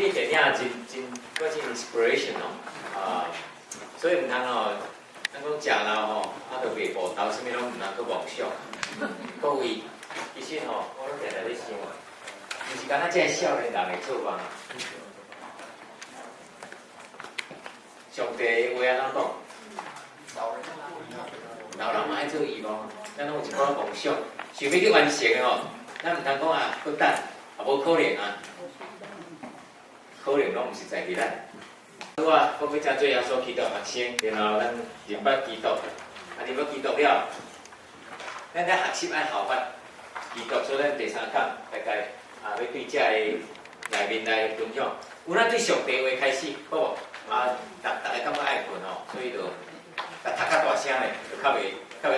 這個電影真真，我真 inspiration 哦，啊，所以毋通哦，咱講食老吼，啊，就袂報頭，啥物攏毋通閣妄想。各位，其實吼，我攏定定咧想啊，毋是干焦這个少年人會做夢。上帝的話按怎講？老人嘛愛做遺夢，咱攏有一寡夢想，想欲去完成的吼，咱毋通講啊，閣等，也無可能啊，可能攏毋是在佇咱。好啊，我欲請做耶穌基督學生，然後咱認捌基督，啊認捌基督了，咱咧學習愛效法基督，所以咱第三講大概啊，欲對這个內面來分享。有咱對上帝話開始，好無？啊，逐逐个感覺愛睏吼，所以就讀較大聲咧，就較袂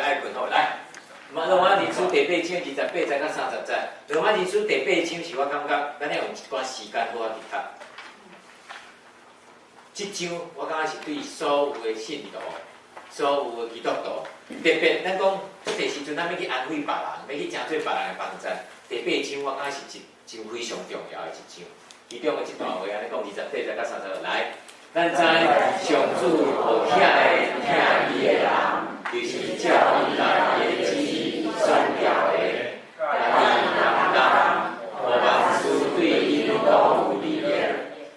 愛睏吼。來，羅馬人書第八章28節到30節。羅馬人書第八章是我感覺，咱要用一寡時間好好去讀。這章我感覺是對所有的信徒、所有的基督徒，特別咱講這個時陣，咱欲去安慰別人，欲去成做別人的幫贊。第八章我感覺是一真非常重要的一章。其中的這段話按呢講，28節到30節來。咱知上主予遐个疼伊的人，就是照伊家己的旨意選召的，佮伊同工，予萬事對𪜶攏有利益，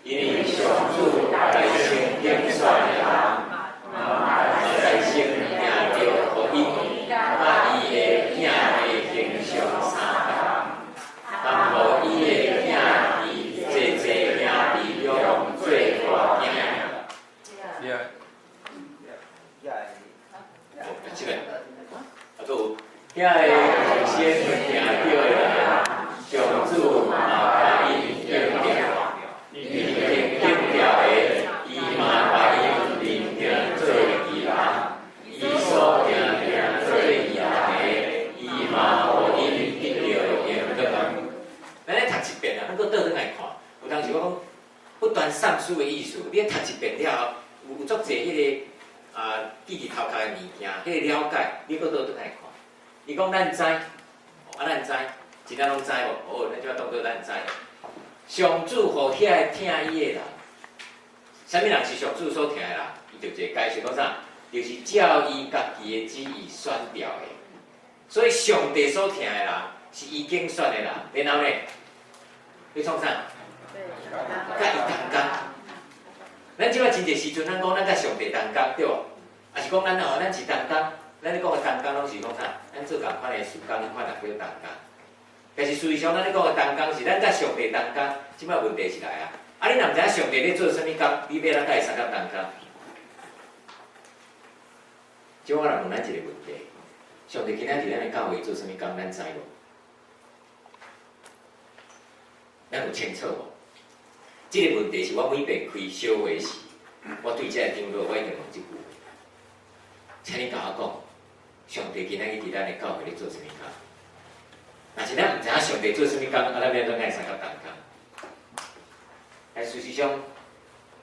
因為上主代先揀選的人，嘛代先定著予𪜶佮伊的囝的形象相仝，通予伊的囝佇濟濟兄弟中做大囝。哦，這個，啊，閣有遐个預先定著的人，上主嘛共𪜶檢點，已經檢點的，伊嘛共𪜶認定做義人；伊所認定做義人的，伊嘛予𪜶得著榮耀。咱咧讀一遍啊，咱閣倒轉來看，有當時我講不斷散書的意思，你讀一遍了後，有足濟彼个啊記佇頭殼的物件，彼個了解，你閣倒轉來看。伊講咱知，啊咱知，真正攏知無？好，咱就當做咱知。上主予遐个疼伊的人，啥物人是上主所疼的人？伊就一個解釋講啥？就是照伊家己的旨意選召的。所以上帝所疼的人，是伊揀選的人。然後呢，欲創啥？佮伊同工。咱這擺真濟時陣，咱講咱佮上帝同工，對無？抑是講咱哦，咱是同工，咱咧講的同工攏是講啥？咱做仝款的事工，彼款也叫同工。但是事實上，咱咧講的同工是咱佮上帝同工。這擺問題是來啊！啊，你若毋知影上帝咧做啥物工，你欲按怎佮伊相佮同工？這我來問咱一個問題：上帝今仔佇咱的教會做啥物工，咱知無？咱有清楚無？這個問題是我每遍開小會時，我對這个長老，我一定問這句話。請你共我講，上帝今仔日佇咱的教會咧做啥物工？若是咱毋知影上帝做啥物工，啊，咱欲按怎佮伊相佮同工？但事實上，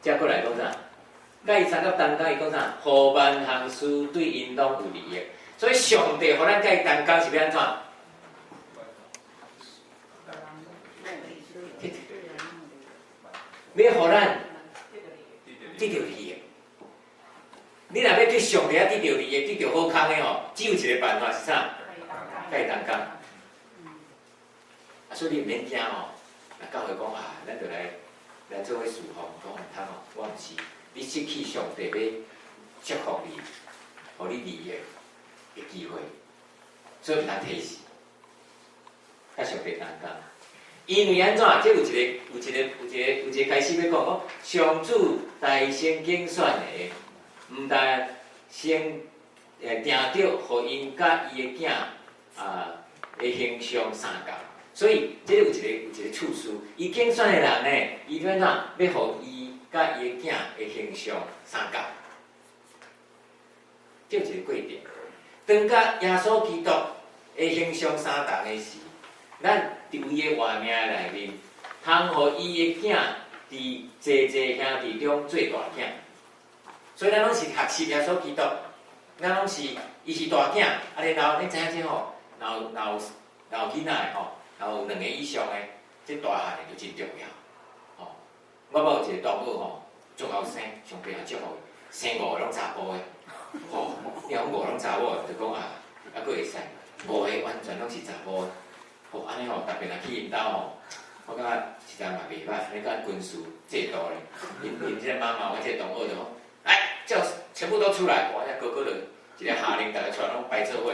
這過來講啥？佮伊相佮同工，伊講啥？予萬項事對𪜶攏有利益。所以上帝予咱佮伊同工是欲按怎？欲予咱得著利益。你若欲對上帝遐得著利益、得著好康的吼，只有一個辦法是啥？佮伊同工。啊，所以你毋免驚吼。若教會講啊，咱就來來做伙侍奉，講毋通哦，我毋是。你失去上帝欲祝福你、予你利益的機會，所以毋通提示。佮上帝同工。因為按怎？這有一個、有一個、有一個、有一個開始欲講，講上主代先揀選的，毋但先定著，予𪜶佮伊的囝啊的形象相仝。所以，這有一個有一個次序。伊揀選的人呢，伊欲按怎？欲予伊佮伊的囝的形象相仝。這有一個過程。當佮耶穌基督的形象相仝的時，咱佇伊的活命內面，通予伊的囝佇濟濟兄弟中做大囝。所以咱攏是學習耶穌基督，咱攏是伊是大囝，啊然後你知影這吼，若有若有若有囡仔的吼，若有兩个以上的，這大漢的就真重要，吼。我捌有一个同學吼，足後生，上帝也祝福伊，生五個攏查埔的，吼，你講五個攏查某的，就講啊，猶閣會使，五個完全攏是查埔的，吼，按呢吼，特別若去𪜶兜吼，我感覺實在嘛袂歹，你講軍事制度咧，𪜶這個媽媽，我這個同學就講，來，叫全部都出來，哇，遐哥哥就一个下令，逐个出來攏排做伙，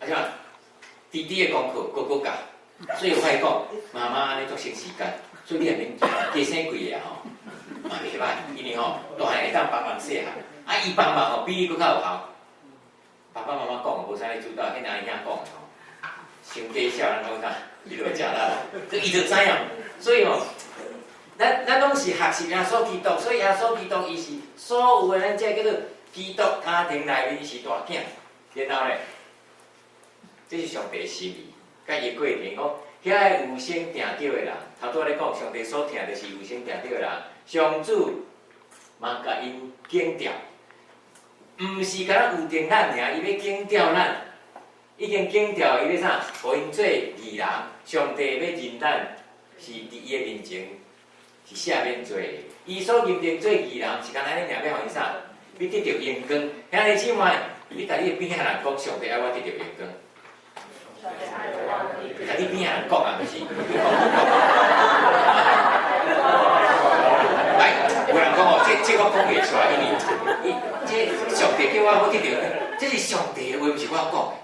啊啥？弟弟的功課哥哥教，所以我甲伊講，媽媽按呢足省時間，所以你也免驚，加生幾个吼，嘛袂歹，因為吼大漢會當幫忙細漢，啊伊幫忙吼比你閣較有效。爸爸媽媽講無啥咧主導，彼阿兄講的吼，傷假笑，咱講啥？伊就會食力啦，這伊就知影。所以吼，咱攏是學習耶穌基督，所以耶穌基督伊是所有的咱這個叫做基督家庭內面是大囝，然後咧，這是上帝心意，佮伊過程講，遐个有先定著的人，頭拄仔咧講，上帝所疼就是有先定著的人，上主嘛共𪜶揀召，毋是干焦預定咱爾，伊欲揀召咱，已經揀召伊欲啥？予𪜶做義人，上帝欲認咱是佇伊的面前是赦免罪的。伊所認定做義人是干焦按呢爾，欲予𪜶啥？欲得著榮光。兄弟姊妹，你共你的邊仔人講，上帝愛我得著榮光。共你邊仔人講啊，就是你講講。來，有人講哦，這我講袂出來，因為伊這上帝叫我好得著，這是上帝的話，毋是我講的。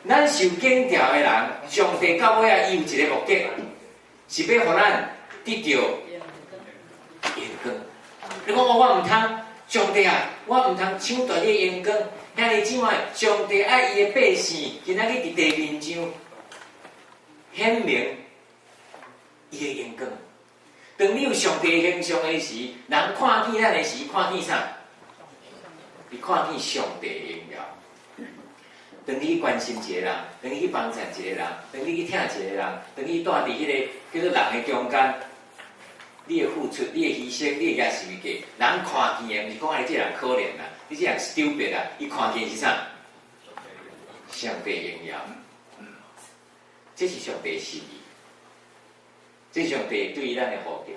咱受揀召的人，上帝到尾仔，伊有一个目的，是欲予咱得著榮光。你講我毋通，上帝啊，我毋通搶奪你的榮光。兄弟姊妹，上帝愛伊的百姓，今仔日佇地面上顯明伊的榮光。當你有上帝形象的時，人看見咱的時，看見啥？伊看見上帝的榮耀。當你去關心一個人，當你去幫贊一個人，當你去疼一個人，當你蹛佇彼個叫做人的中間，你的付出、你的犧牲、你的舉十字架，人看見的，毋是講啊你這人可憐啊，你這人 stupid 啊，伊看見是啥？上帝榮耀，這是上帝心意，這是上帝對於咱的呼召。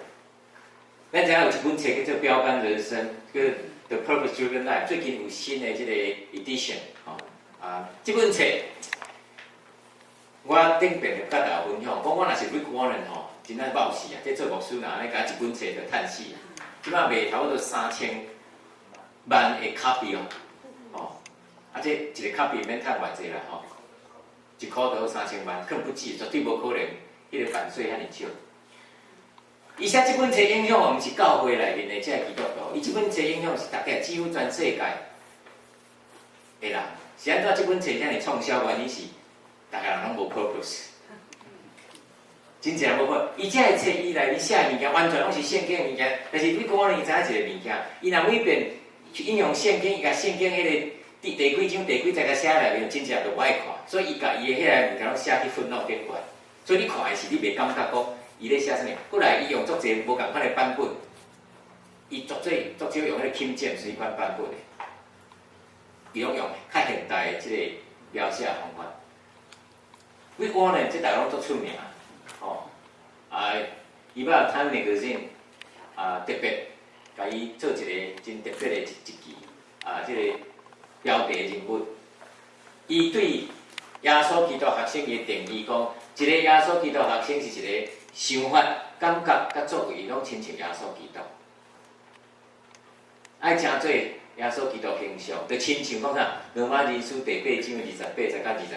咱知影有一本冊叫做《標杆人生》，叫《The Purpose Driven Life》，最近有新的這个 edition，吼。啊，這本冊我頂遍就佮大家分享，講我若是 Rick Warren 吼，真正冒死啊！這做牧師若按呢共一本冊就趁死啊！這擺賣差不多3000萬個 copy 哦，吼，啊這一个 copy 免趁偌濟啦吼，1箍就好三千萬，更不止，絕對無可能，彼个版稅遐爾少。伊寫這本冊影響，毋是教會內面的這个基督徒，伊這本冊影響是大概幾乎全世界的人。是按怎這本冊遮爾暢銷？原因是逐个人攏無 purpose，真正無 purpose。伊這个冊伊內面寫的物件，完全攏是聖經的物件。但是你講我伊知影一个物件，伊若每遍去引用聖經，伊共聖經彼个第幾章第幾節共寫內面，真正就無愛看。所以伊共伊的彼个物件攏寫去 footnote 頂懸。所以你看的時，你袂感覺講伊咧寫啥物。過來伊用足濟無仝款的版本，伊足濟足少用彼個 King James 彼款版本的。伊攏用較現代的這個描寫方法。Rick Warren，這逐家攏足出名，吼，啊，伊捌 Time Magazine 啊特別共伊做一个真特別的一期，啊，這個標題人物。伊對耶穌基督學生的定義講，一個耶穌基督學生是一個想法、感覺佮作為攏親像耶穌基督，愛成做耶穌基督形象，就親像講啥？羅馬人書第八章28節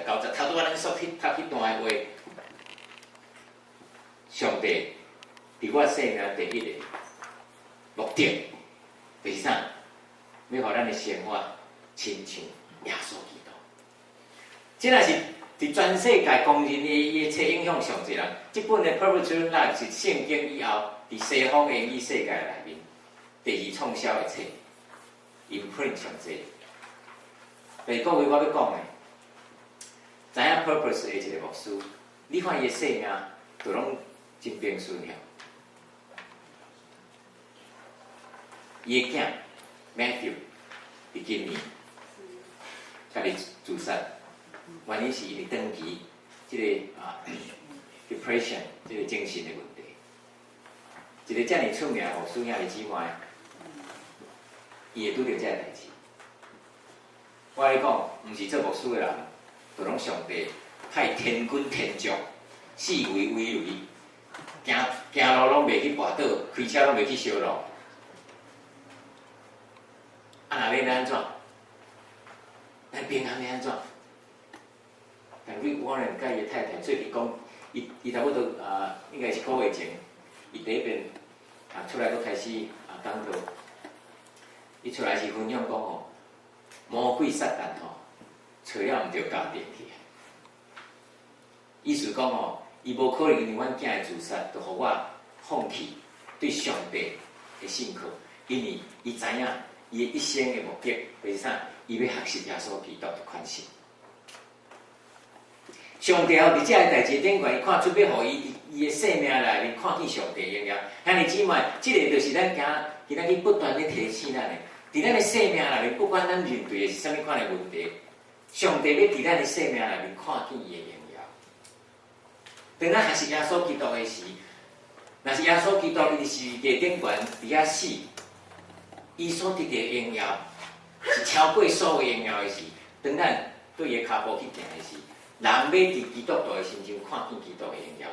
到29節，頭拄仔咱所去讀彼段的話，上帝佇我生命第一個目的，就是啥？欲予咱的生活親像耶穌基督。這若是佇全世界公認的伊的冊影響上濟人，這本的《Purpose Driven Life》是聖經以後佇西方英語世界內面第二暢銷的冊。imprint 上濟，但是各位我欲講的，知影 purpose 的一个牧師，你看伊的生命，就攏真平順了。伊的囝 Matthew 佇今年家己自殺，原因是因為長期這个啊 depression 這个精神的問題。一个遮爾出名牧師兄弟姊妹，伊會拄著這个代誌。我共你講，毋是做牧師的人，就攏上帝派天軍天將，四圍圍雷，行行路攏袂去跋倒，開車攏袂去燒路。啊，若欲按怎？咱平安欲按怎？但 Rick Warren 佮伊的太太做陣講，伊差不多啊，應該是個月前，伊第一遍啊出來閣開始啊講道，伊出來是分享講吼，魔鬼撒旦吼，揣了毋著家庭去。意思講吼，伊無可能因為阮囝的自殺，就予我放棄對上帝的信靠，因為伊知影伊的一生的目的就是啥？伊欲學習耶穌基督的款式。上帝哦，佇這个代誌頂懸，伊看出欲予伊伊的生命內面看見上帝榮耀。兄弟姊妹，這个就是咱今今仔日不斷咧提醒咱的，佇咱的生命內面，不管咱面對的是啥物款的問題，上帝欲佇咱的生命內面看見伊的榮耀。當咱學習耶穌基督的時，若是耶穌基督伊佇十字架頂懸佇遐死，伊所得到的榮耀是超過所有榮耀的時，當咱對伊的跤步去行的時，人欲佇基督徒的身上看見基督的榮耀。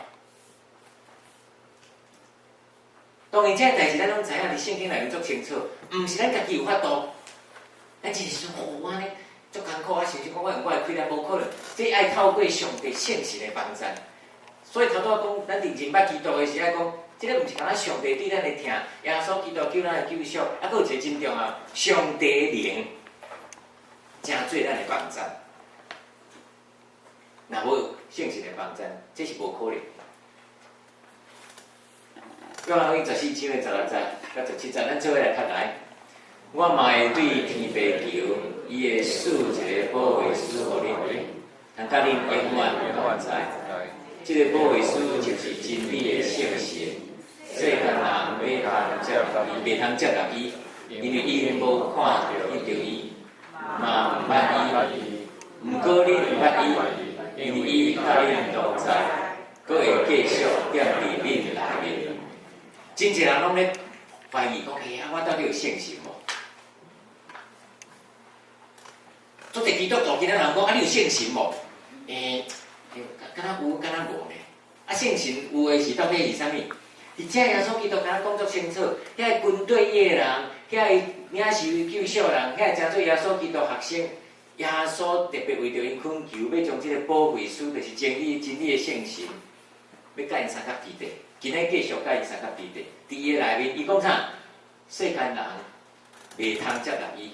當然，這个代誌咱攏知影，佇聖經內面足清楚，毋是咱家己有法度。咱只是說，吼，按呢足艱苦啊，想想講我用我的氣力無可能，這愛透過上帝聖神的幫助。所以頭拄仔講，咱佇認捌基督的時，愛講，這个毋是干焦上帝對咱的疼，耶穌基督救咱的救贖，啊，閣有一個真重要，上帝的靈，成做咱的幫助。若無聖神的幫助，這是無可能。約翰福音14章的16節佮17節，咱做伙來讀來。我嘛會對天父求，伊會賜一个保惠師予恁，通佮恁永遠同在。這个保惠師就是真理的聖神，世間人袂通接伊，袂通接納伊，因為𪜶無看著伊，嘛毋捌伊。毋過恁捌伊，因為伊佮恁同在，閣會繼續踮佇恁內面。真濟人攏咧懷疑講：欸呀，我到底有聖神無？足濟基督徒今仔人講：啊，你有聖神無？欸，敢若有，敢若無呢？啊，聖神有的是到底是啥物？佇遮耶穌基督敢若講足清楚，遐個跟隨伊的人，遐個領受伊救贖人，遐個成做耶穌基督學生，耶穌特別為著𪜶懇求，欲將這个保惠師，就是真理真理的聖神，欲佮𪜶相佮佇咧。今仔繼續佮𪜶相佮佇咧，佇伊的內面，伊講啥？世間人袂通接納伊，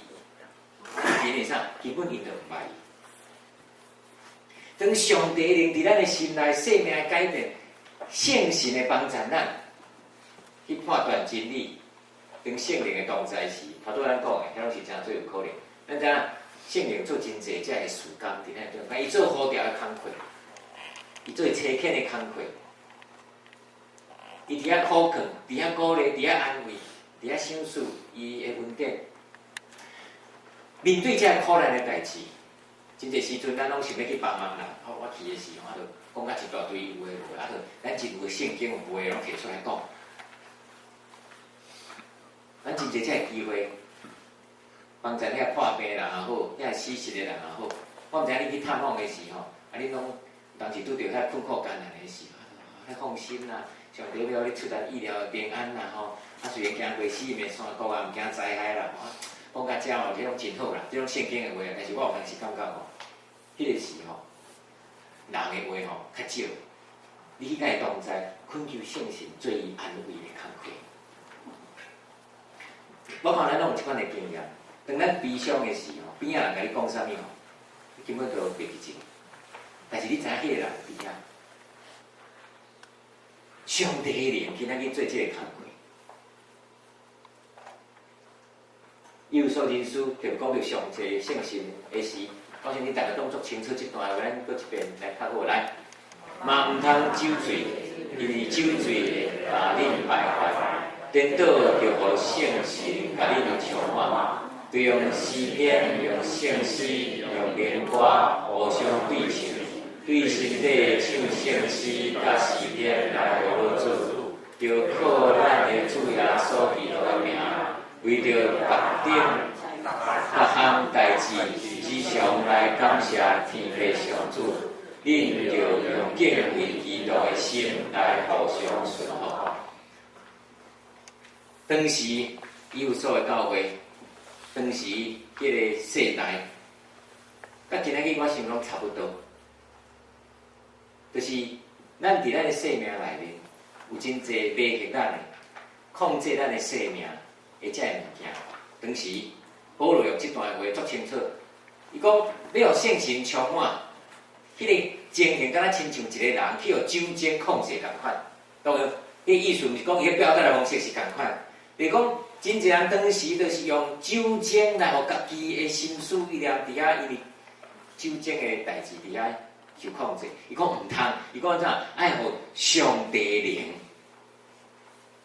因為啥？根本𪜶就毋捌伊。當上帝靈佇咱的心內生命的改變，聖神的幫助咱去判斷真理。當聖靈的同在時，頭拄咱講的，彼攏是誠濟有可能。咱知影聖靈做真濟這个事工佇咱中間，伊做呼召的工課，伊做差遣的工課，伊佇遐苦勸，佇遐鼓勵，佇遐安慰，佇遐賞賜伊的恩典。面對這个苦難的代誌，真濟時陣咱攏想欲去幫忙人。我去的時候，啊，就講甲一大堆有的無的，啊，就咱真有聖經有話攏提出來講。咱真濟這个機會，幫助遐破病的人也好，遐死實的人也好。我毋知影你去探訪的時吼，啊，恁攏當時拄著遐困苦艱難的時，啊，放心啦，上帝欲予你出人意料的平安啦吼。啊，雖然行過死蔭的山谷啊，毋驚災害啦，講甲遮吼，這攏真好啦，這種聖經的話，但是我有當時感覺吼，彼個時吼，人的話吼較少，你去佮伊同在，懇求聖神做伊安慰的工課。我看咱攏有這款的經驗，當咱悲傷的時吼，邊仔人共你講啥物吼，你根本就袂記得。但是你知影彼個人佇遐，上帝的靈今仔日做這个工課。以弗所人書特別講著上濟聖神的時，我相信大家攏足清楚這段話，咱閣一遍來較好來。嘛毋通酒醉，因為酒醉會共恁敗壞，顛倒著予聖神共恁充滿，著用詩篇、用聖詩、用靈歌互相對唱，對心底唱聖詩佮詩篇來呼主，著靠咱的為著別等逐項代誌，時常來感謝天父上主。恁著用敬畏基督的心來互相順服。當時以弗所的教會，當時彼个世代，佮今仔日我想攏差不多，就是咱佇咱的生命內面有真濟迷惑咱的、控制咱的生命的這个物件。當時保羅用這段話足清楚，伊講欲予聖神充滿，彼个情形敢若親像一个人去予酒精控制仝款。當然，彼个意思毋是講伊表達的方式是仝款，就是講真濟人當時就是用酒精來予家己的心思意念佇遐，因為酒精的代誌佇遐受控制。伊講毋通，伊講按怎？愛予上帝靈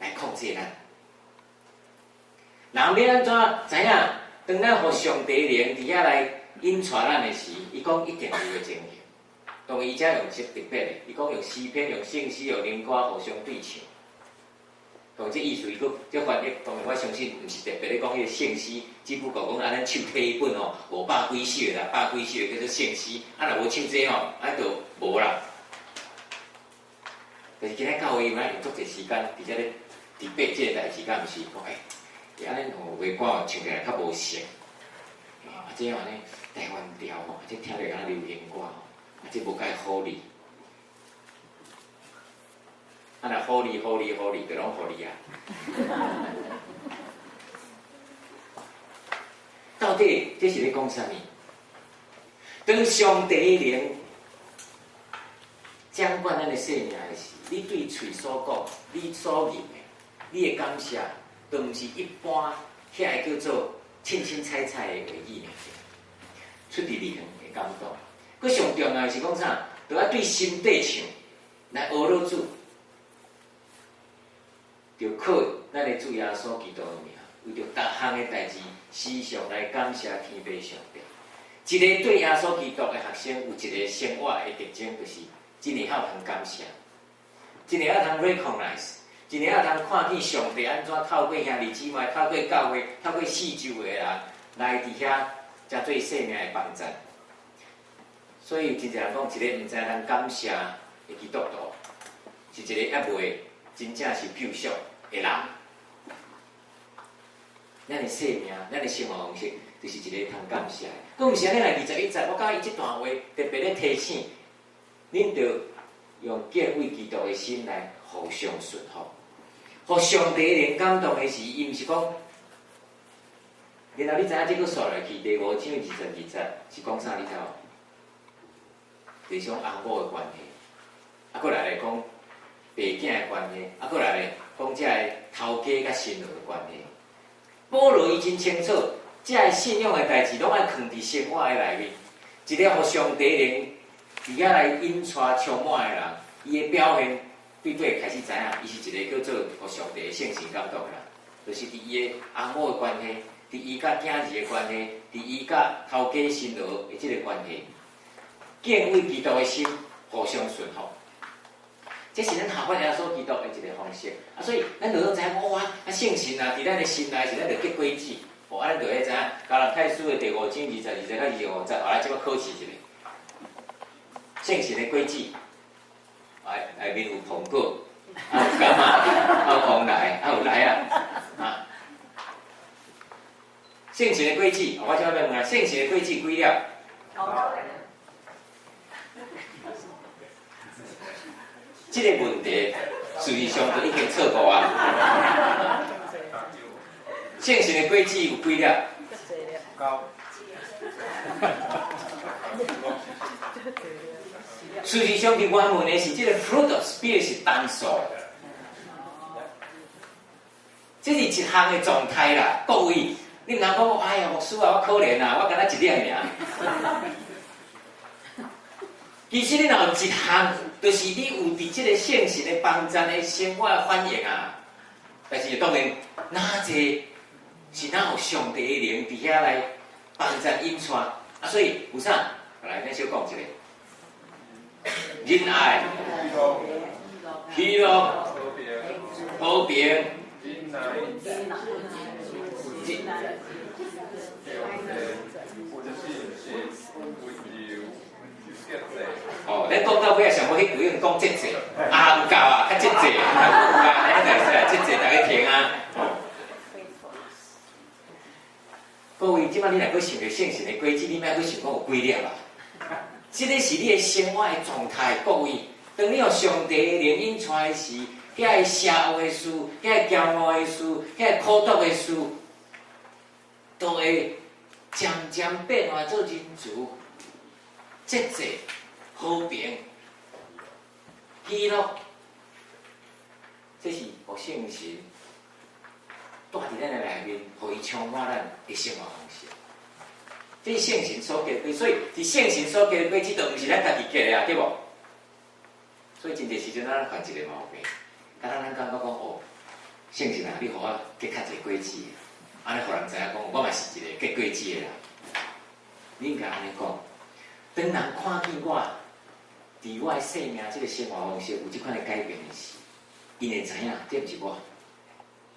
來控制咱。人欲按怎知影？當咱予上帝靈佇遐來引帶咱的時，伊講一定有個情形。當然伊遮用特別的，伊講用詩篇、用聖詩、用靈歌互相對唱。當這意思，伊閣這翻譯，當然我相信毋是特別咧講彼个聖詩，只不過講按咱手提一本吼，五百幾首啦，百幾首叫做聖詩，啊若無唱這吼，啊就無啦。但是今仔教會有影用足濟時間佇遮咧特別這个代誌，敢毋是？講欸，按呢吼話歌唱起來較無性，啊這按呢台灣調吼，這聽著敢若流行歌吼，啊這無介好哩。啊若好哩好哩好哩，就攏予你啊！到底這是咧講啥物？當上帝靈掌管咱的生命的時，你對喙所講、你所認的、你的感謝，都毋是一般遐个叫做凊凊彩彩的話語爾，出佇靈的感動。閣上重要的是講啥？著愛對心底唱來呵咾主。著靠咱的主耶穌基督的名，為著逐項的代誌，時常來感謝天父上帝。一个對耶穌基督的學生，有一个生活的特徵，就是真會曉通感謝，真會曉通 recognize，真會曉通看見上帝按怎透過兄弟姊妹、透過教會、透過四周的人來佇遐，成做生命的幫贊。所以真濟人講，一个毋知通感謝的基督徒，是一个猶未真正是救贖的人。咱的生命，咱的生活方式，就是一个通感謝的。閣毋是按呢來21節，我感覺伊這段話特別咧提醒，恁著用敬畏基督的心來互相順服，予上帝靈感動的時，伊毋是講，然後你知影這閣煞落去第五章22節是講啥？你知無？就是講翁某的關係，啊，閣來咧講爸囝的關係，啊，閣來咧講這个頭家佮新郎的關係。保羅伊真清楚，這个信仰的代誌攏愛囥佇生活的內面。一個予上帝靈佇遐來引帶充滿的人，伊的表現對對開始知影，伊是一個叫做予上帝的聖神感動的人，就是佇伊的翁某的關係，佇伊佮囝兒的關係，佇伊佮頭家新郎的這個關係，敬畏基督的心，互相順服。這是咱效法耶穌基督的一個方式啊，所以咱就攏知影講哇，啊聖神啊，佇咱的心內時，咱就結果子，哦，啊，咱就會知影加拉太書的第五章22節到25節，後來這擺考試一下，聖神的果子，內面有蘋果，啊有柑仔，啊有黃梨，啊有梨仔，啊，聖神的果子，我這擺欲問啊，聖神的果子幾粒？這個問題事實上就已經錯過啊！聖神的果子有幾粒？事實上，佇原文的是這個 fruit of spirit 是單數的，這是一項的狀態啦。各位，你毋通講，哎呀，牧師啊，我可憐啊，我敢若一粒爾。其實你若有一項，就是你有佇這個聖神的幫贊的生活的反應啊。但是當然，哪濟是哪有上帝的靈佇遐來幫贊引帶啊？所以有啥？來，咱小講一下。仁愛、喜樂、和平、這我的信心、溫柔、節制。哦，咱講到尾啊，上無彼句用講節制，啊，有夠啊，較節制，啊，咱會使節制，逐家聽啊。哦，各位，這擺你若閣想著聖神的果子，你莫閣想講有幾粒啊？這个是你的生活的狀態，各位。當你予上帝的靈引帶時，遐个邪惡的事，遐个驕傲的事，遐个苦毒的事，都會漸漸變化做仁慈、節制、和平、喜樂。這是予聖神蹛佇咱的內面，予伊充滿咱的生活方式。這是聖神所結的，所以佇聖神所結的果子，就毋是咱家己結的啊，對無？所以真濟時陣，咱犯一个毛病，敢若咱感覺講哦，聖神啊，你予我結較濟果子，按呢予人知影講，我嘛是一个結果子的人。你應該按呢講，當人看見我佇我的生命這个生活方式有這款的改變的時，𪜶會知影，這毋是我，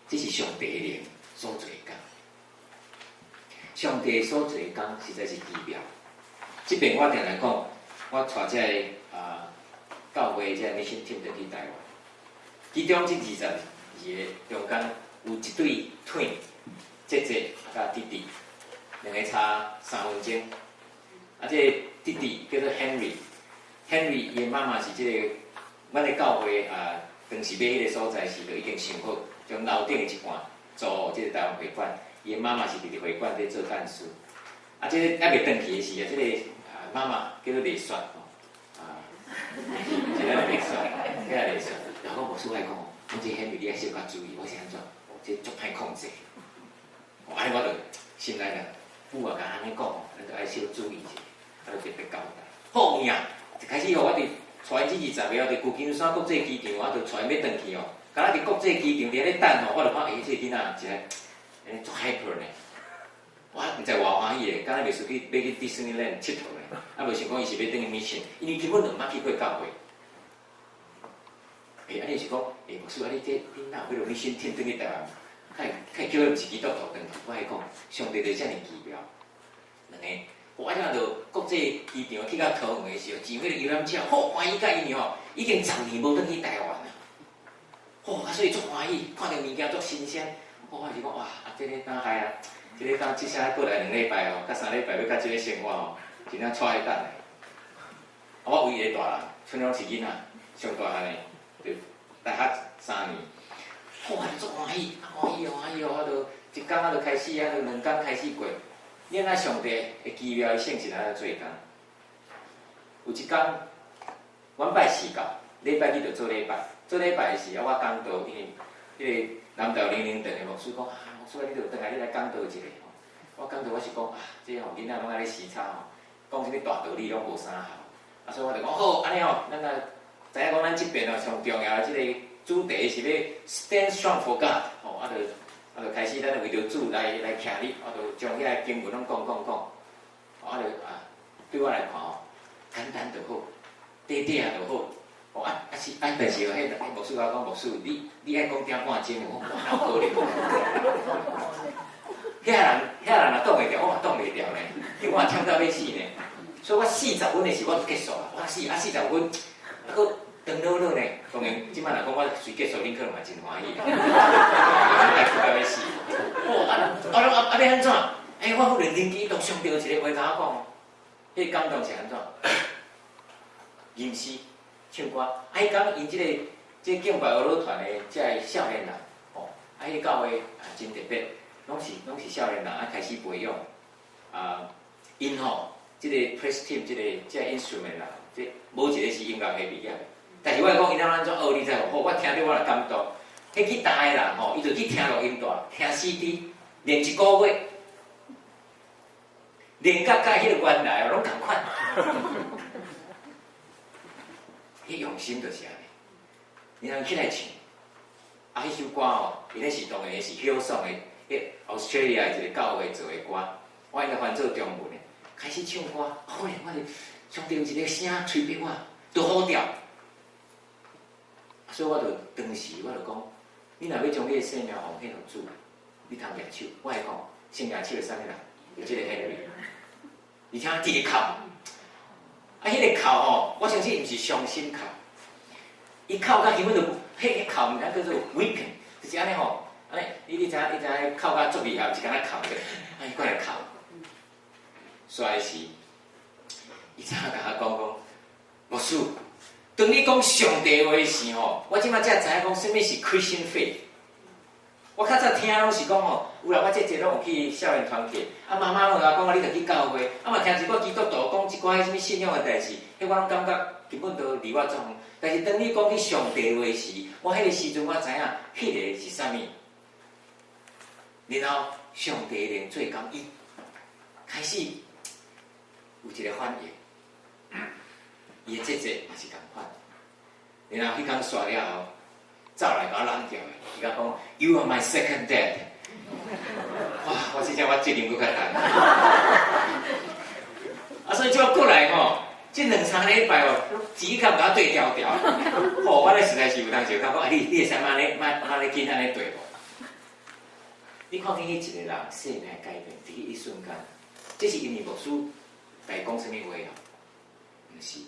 這是上帝的靈所做的工。上帝所做的工實在是奇妙。這邊我定來講，我帶這个教會這个 mission team 轉去台灣，其中這22個中間有一對 twin，姐姐佮弟弟，兩个差3分鐘。啊，這个弟弟叫做 Henry，Henry 伊的媽媽是這个阮的教會啊，當時買彼个所在時就已經想好，將樓頂的一半租予這个台灣會館。伊的媽媽是佇佇會館咧做幹事。啊，這个猶未轉去的時啊，這个媽媽叫做麗雪吼，啊，是咱的麗雪，叫麗雪。然後牧師愛講，講這 Henry 你愛小可注意，我是按怎？哦，這足歹控制。哦，按呢我就心內啦，母啊共按呢講，咱就愛小注意一下，啊，就特別交代。好有影，一開始吼，我佇帶𪜶這20個，佇舊金山國際機場，我就帶𪜶欲轉去哦。敢若佇國際機場佇遐咧等吼，我就看，欸，這个囡仔一个，欸，足 hyper 呢。我毋知偌歡喜的，敢若袂輸去欲去迪士尼樂園𨑨迌呢，啊，無想講伊是欲轉去 mission，因為根本就毋捌去過教會。欸，啊，你是講，欸，牧師啊，你這你哪有彼落 mission team 轉去台灣？較會較會叫伊毋是基督徒轉去？我來講，上帝就遮爾奇妙。兩個，我這就國際機場去到桃園的時候，上彼个遊覽車，好歡喜甲因為吼，已經10年無轉去台灣啦。吼，啊，所以足歡喜，看著物件足新鮮。我是講哇，啊，這个當害啊，這个當至少過來2禮拜哦，佮3禮拜欲佮這个生活吼，真正𤆬咧等咧。啊，我唯一一个大人，賰攏是囡仔，上大漢的，就大學3年。哇，足歡喜，歡喜歡喜哦！我就一工啊，就開始啊，就兩工開始過。你若上帝的奇妙的聖神按怎做工？有一工，阮拜四到，禮拜日就做禮拜。做禮拜的時啊，我講道，因為彼个南投靈靈堂的牧師講啊，牧師啊，你著轉來你來講道一下吼。我講道我是講啊，這吼囡仔攏愛咧時差吼，講啥物大道理攏無啥效。啊，所以我就講好，按呢吼，咱來知影講咱這邊哦上重要的這个主題是欲 stand strong for God 吼，啊就開始咱就為著主來徛立，我就將遐个經文攏講講講，啊就啊對我來看吼，簡單就好，短短就好。哦啊啊是啊，但是哦，彼牧師共我講，牧師，你愛講點半鐘，我講哪有可能？遐人若擋會牢，我嘛擋袂牢呢，因為我忝到欲死呢。所以我四十分的時我就結束啦，我四啊40分，啊閣長落落呢。當然，這擺若講我隨結束，恁可能嘛真歡喜。愛哭到欲死。哦啊啊啊啊！欲按怎？欸，我忽然靈機一動，上帝有一个話共我講，彼个感動是按怎？吟詩、唱歌，啊，彼工𪜶這个敬拜樂團的這个少年人，吼，啊，彼个教會啊真特別，攏是少年人啊開始培養，啊，𪜶吼，這个 praise team 這个 instrument 啦，這無一个是音樂系畢業的，但是我講𪜶按怎學，你知無？吼，我聽著我就感動。彼去台的人吼，伊就去聽錄音帶，聽 CD，練一個月，練甲佮彼个原來攏仝款。彼用心就是按呢。你通起來唱，啊，彼首歌吼，伊咧是當然是 Hillsong 的，彼 Australia 一个教會做的歌，我應該翻做中文的。開始唱歌，忽然我就上帝有一个聲催逼我，就好調。所以我就當時我就講，你若欲將你的生命奉獻予主，你通舉手，我會講，先舉手的啥物人？就這個 Henry，而且直直哭，啊，彼個哭吼，我相信毋是傷心哭，伊哭甲根本就，彼個哭毋知叫做 weeping，就是按呢吼，按呢，你知影哭甲足厲害，是敢若哭者，啊，伊過來哭，煞來時，伊怎共我講講，牧師，當你講上帝話時吼，我這擺才知影講啥物是 Christian faith。我較早聽攏是講吼，有啦，我這這攏有去少年團契，啊媽媽攏共我講啊，你著去教會，啊嘛聽一寡基督徒講一寡啥物信仰的代誌，彼我攏感覺根本都離我足遠。但是當你講起上帝話時，我彼個時陣我知影，彼個是啥物。然後上帝靈做工，伊開始有一個反應，伊的姐姐嘛是仝款。然後彼工煞了後，走來共我攬牢的，伊共講：You are my second dad。哇！我這只我責任閣較重。啊，所以這過來吼，這兩三禮拜哦，只共共我對調調。吼，我咧實在是有當時感覺，啊，你會使按呢，莫按呢緊按呢對無？你看見彼一個人生命改變，佇彼一瞬間，這是因為牧師來講啥物話啊？毋是，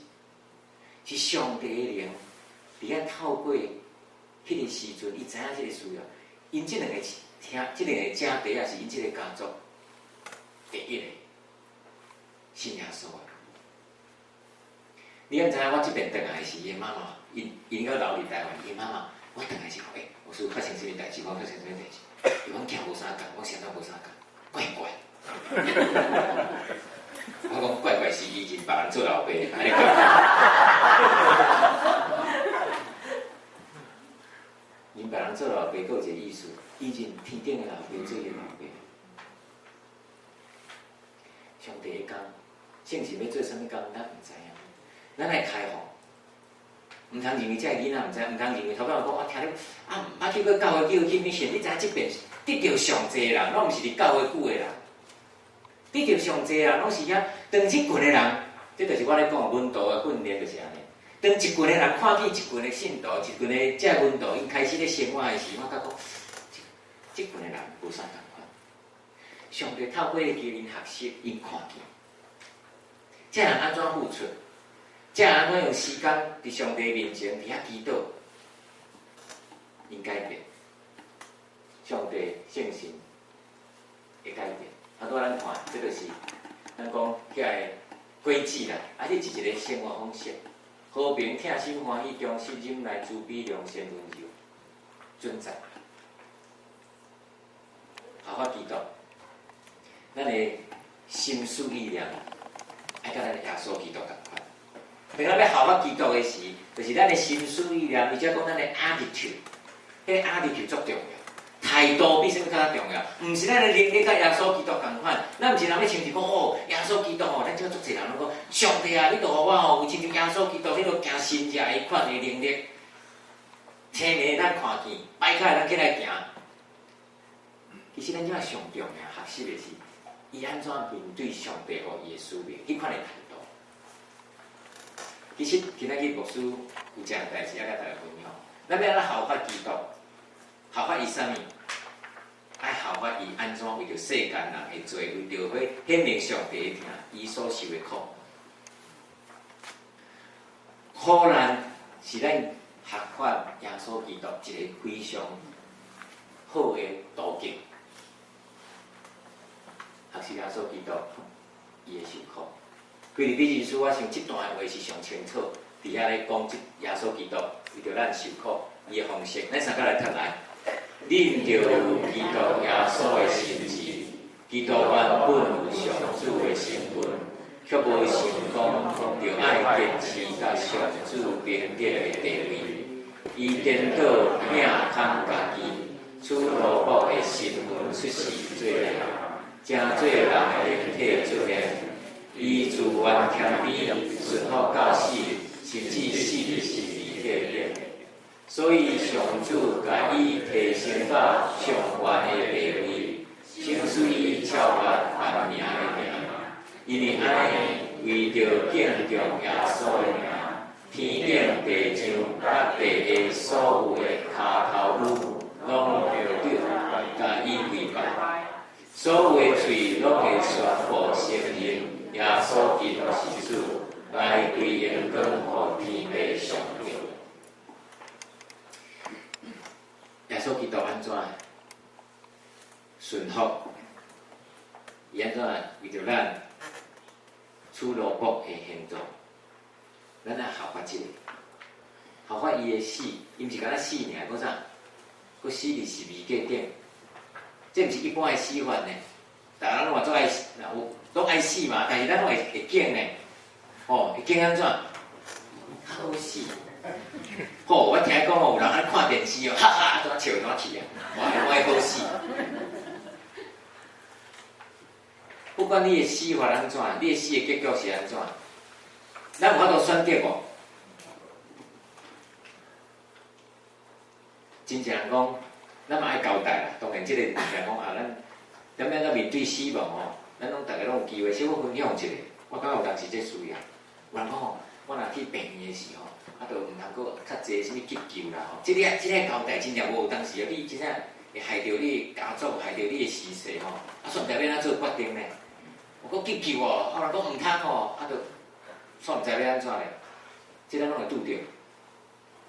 是上帝的靈佇遐透過彼個時陣，伊知影這個需要。𪜶這兩個聽，這兩個姐弟也是𪜶這個家族第一個信耶穌的。你敢知影？我這邊轉來時，伊的媽媽，𪜶𪜶閣留佇台灣，伊媽媽，我轉來時講，欸，牧師發生啥物代誌？我發生啥物代誌？伊講行無相仝，我啥都無相仝，怪怪。我講怪怪是伊認別人做老爸，按呢講。認別人做老爸，閣有一個意思，伊認天頂的老爸做伊老爸。上帝的工，聖神欲做啥物工，咱毋知影。咱愛開放，毋通認為這个囡仔毋知，毋通認為頭拄仔講，我聽你啊，毋捌去過教會，叫去 mission，你知影這邊得著上濟人，攏毋是佇教會久的人，得著上濟人，攏是遐當這群的人，這就是我咧講門徒的訓練就是按呢。當一群的人看見一群的信徒，一群的這門徒，𪜶開始咧生活的時，我感覺這群的人無啥仝款。上帝透過伊教𪜶學習，𪜶看見，這人按怎付出？這人按怎用時間佇上帝面前佇遐祈禱，𪜶改變，上帝聖神會改變。啊，拄仔咱看，這就是咱講遐个果子啦，啊，這是一個生活方式。和平、疼心、歡喜、忠實、忍耐、慈悲、良善、溫柔、準則。效法基督，咱的心思意念愛佮咱的耶穌基督仝款。當咱欲效法基督的時，就是咱的心思意念，而且講咱的 attitude，彼個 attitude 足重要，態度比啥物較重要。毋是咱的能力佮耶穌基督仝款，咱毋是人欲親像講哦，耶穌基督吼，咱這足濟人攏講，上帝啊，你著予我吼有親像耶穌基督彼個行神蹟彼款的能力，青年會當看見，擺開會當起來行。其實咱這擺上重要學習的是，伊按怎面對上帝予伊的使命，彼款的態度。其實今仔日牧師有一項代誌愛共大家分享，咱欲按怎效法基督，效法伊啥物？愛效法伊按怎為著世間人的罪，為著欲顯明上帝的疼，伊所受的苦。苦難是咱學法耶穌基督一個非常好的途徑。學習耶穌基督伊的受苦。腓立比人書，我想這段話是上清楚，佇遐咧講這耶穌基督為著咱受苦，伊的方式，咱三個來讀來。恁著有基督耶穌的心志，基督原本有上主的身份，卻無想講著愛堅持佮上主平等的地位。伊顛倒摒空家己，取奴僕的身份出世做人，成做人的形體出現。伊自願謙卑，順服到死，甚至死佇十字架頂。所以上主共伊提升到上懸的地位，賞賜伊超越萬名的名。因為按呢，為著敬重耶穌的名，天頂地上佮地下所有的跤頭趺，攏著共伊跪拜。所有的喙攏會宣布承認耶穌基督是主，來歸榮光予天父上帝。耶穌基督按怎順服？伊按怎為著咱取奴僕的形狀？咱愛效法這个，效法伊的死，伊毋是干焦死爾，閣啥？閣死佇十字架頂，這毋是一般的死法呢。逐家攏嘛足愛，若有攏愛死嘛，但是咱攏會驚呢，吼，會驚按怎？較好死。吼，我聽講哦，有人按看電視哦，哈哈，怎笑怎去啊？哇，我愛好死。不管你的死法按怎，你的死的結局是按怎，咱有法度選擇無？真濟人講，咱嘛愛交代啦。當然，這個物件講啊，咱點樣怎面對死亡吼，咱攏逐家攏有機會。小可分享一下，我感覺有當時這需要。有人講吼，我若去病院的時候，啊，就毋通閣較濟啥物急救啦吼。這个交代真正無有當時啊，你真正會害著你家族，害著你的時勢吼。啊，煞毋知欲按怎做決定呢？有閣急救哦，啊，人講毋通吼，啊，就煞毋知欲按怎咧。這咱攏會拄著，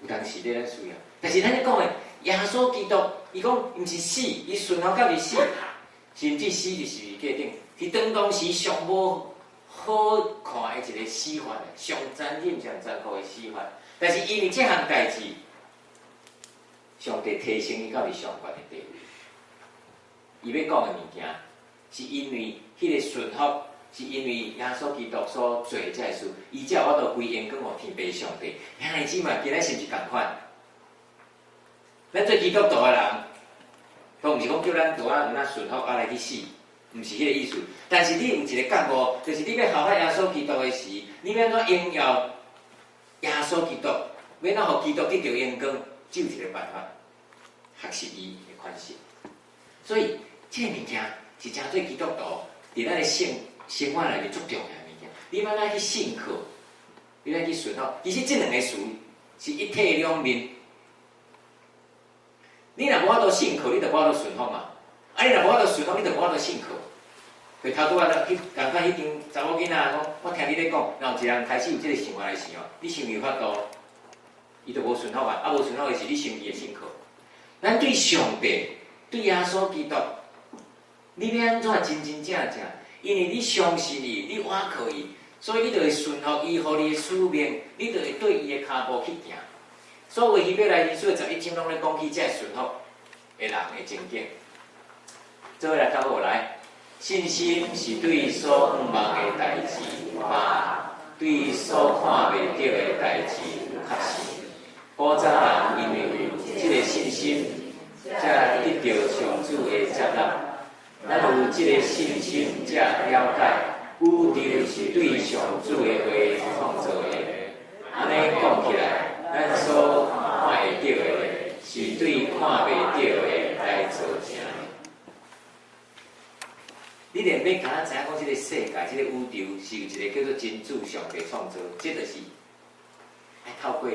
有當時咧咱需要。但是咱咧講的耶穌基督，伊講毋是死，伊順服到佇死，甚至死佇十字架頂，是當當時上無好看的一個死法，上殘忍、上殘酷的死法。但是因為這項代誌，上帝提升伊到佇上懸的地位。伊欲講的物件，是因為彼個順服，是因為耶穌基督所做的這个事，伊才有法度歸榮光予天父上帝。兄弟姊妹，今仔是毋是仝款？咱做基督徒的人，都毋是講叫咱做啊，毋那順服啊來去死，毋是彼個意思。但是你有一個覺悟，就是你欲效法耶穌基督的時，你欲按怎榮耀耶穌基督，欲按怎予基督得著榮光，只有一個辦法，學習伊的款式。所以，這个物件是誠做基督徒佇咱的生活內面足重要的物件。你欲按怎去信靠，你欲去順服，其實這兩个詞是一體兩面。你若無法度信靠，你就無法度順服嘛。啊，你若無法度順服，你就無法度信靠。就頭拄仔去仝款彼間查某囡仔講，我聽你咧講，若有一個人開始有這个想法的時候，你想有法度，伊就無順服啊。啊，無順服的時，你想伊會信靠。咱對上帝、對耶穌基督，你欲按怎真真正正？因為你相信伊，你倚靠伊，所以你就會順服伊，予你的使命，你就會對伊的跤步去行。所有希伯來人書的11章攏咧講起這个順服的人的情景。做伙來較好來，信心是對所向望的代誌有把握，對所看袂著的代誌有確信。古早人因為有這个信心，才得著上主的接納。咱有這个信心，才了解宇宙是對上主的話創造的。按呢講起來，咱所看會著的，是對看袂著的來造成的。你連欲敢若知影講，這个世界、這个宇宙是由一個叫做真主上帝創造，這就是愛透過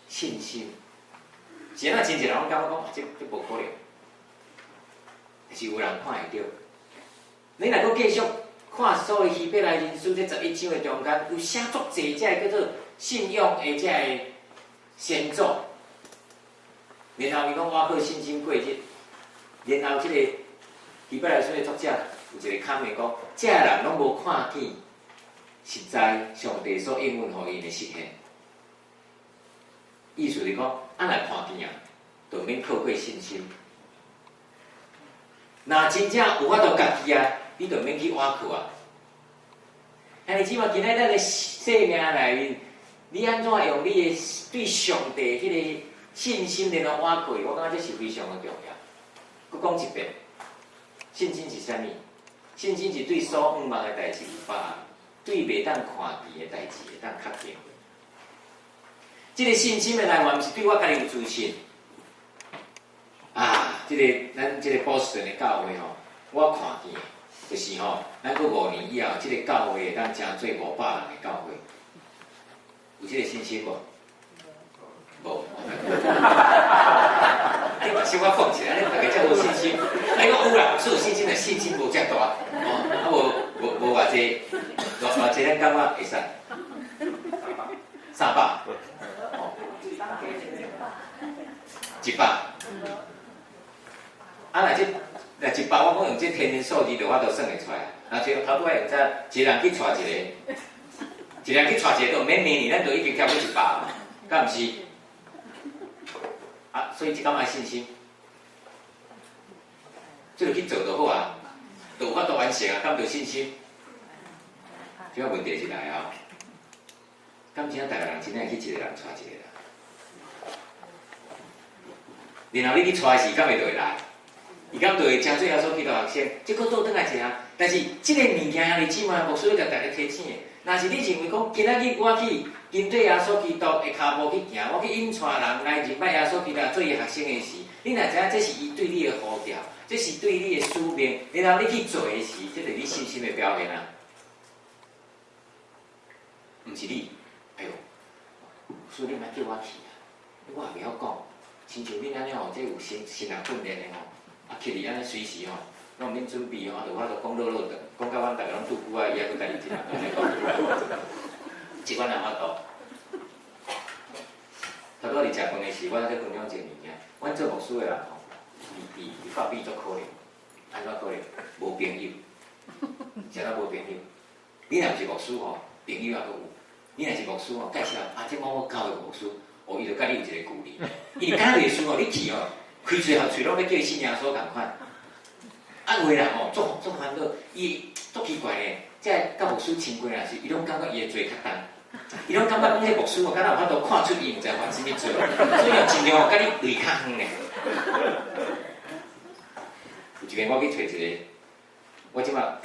信心。是按怎真濟人攏感覺講，這無可能，但是有人看會著。你若閣繼續看所有希伯來人書這十一章的中間，有寫足濟這个叫做信仰的這个先祖。然後伊講我靠信心過日，然後這个希伯來書的作者有一個坎的講，這个人攏無看見實在上帝所應允予𪜶的實現。意思是講，啊若看見啊，就毋免靠過信心。若真正有法度家己啊，你就毋免去倚靠啊。兄弟姊妹，今仔咱的生命內面，你按怎用你的對上帝彼个信心來倚靠伊？我感覺這是非常的重要。閣講一遍，信心是啥物？信心是對所向望的代誌有把握，對袂當看見的代誌會當確定。這个信心的來源，毋是對我家己有自信。啊，這个咱這个波士頓的教會吼，我看見就是吼，咱閣5年以後，這个教會會當成做500人的教會，有這个信心無？無。小可講一下，你大家才無信心。啊，伊講有啦，是有信心的，信心無遮大。哦，啊無無無偌濟，偌偌濟咱感覺會使？300，哦，100。啊，若這若一百，我講用這天文數字就我都算會出來。若這頭拄仔用這一個人去帶一個，一個人去帶一個都毋免明年，咱就已經跳過100嘛，敢毋是？啊，所以這敢愛信心，這就去做就好啊，就有法度完成啊，敢著信心？這個問題是來啊，敢真逐個人真正去一個人帶一個人，然後你去帶時，敢會就會來？伊敢就會成做耶穌基督學生，這閣倒轉來一下。但是這個物件兄弟姊妹，牧師欲共大家提醒的，若是你認為講今仔日我去跟綴耶穌基督的跤步去行，我去引帶人來認捌耶穌基督做伊學生的時，你若知影這是伊對你的呼召，這是對你的使命，然後你去做的時，這就是你信心的表現啊。毋是你，哎喲，所以你莫叫我去啊，我也袂曉講，親像恁按呢吼，這有神神學訓練的吼。啊，去哩按呢隨時吼，攏毋免準備吼，啊，就我就講落落長，講甲阮逐个攏拄久啊，伊猶閣家己一人按呢講。這款人法度。頭拄仔佇食飯的時，我咧分享一個物件。阮做牧師的人吼，佇佇佇法比足可憐，按怎可憐？無朋友，啥物無朋友？你若毋是牧師吼，朋友猶閣有。你若是牧師吼，介紹啊，這某某教會牧師，哦，伊就佮你有一個距離。因為敢若袂輸吼，你去吼。開喙合喙攏欲叫伊信耶穌仝款，啊有的人吼足足煩惱，伊足奇怪呢，這佮牧師親近也是，伊攏感覺伊的罪較重，伊攏感覺講彼牧師吼，敢若有法度看出伊毋知犯啥物罪，所以哦盡量佮你離較遠呢。有一遍我去揣一個，我這馬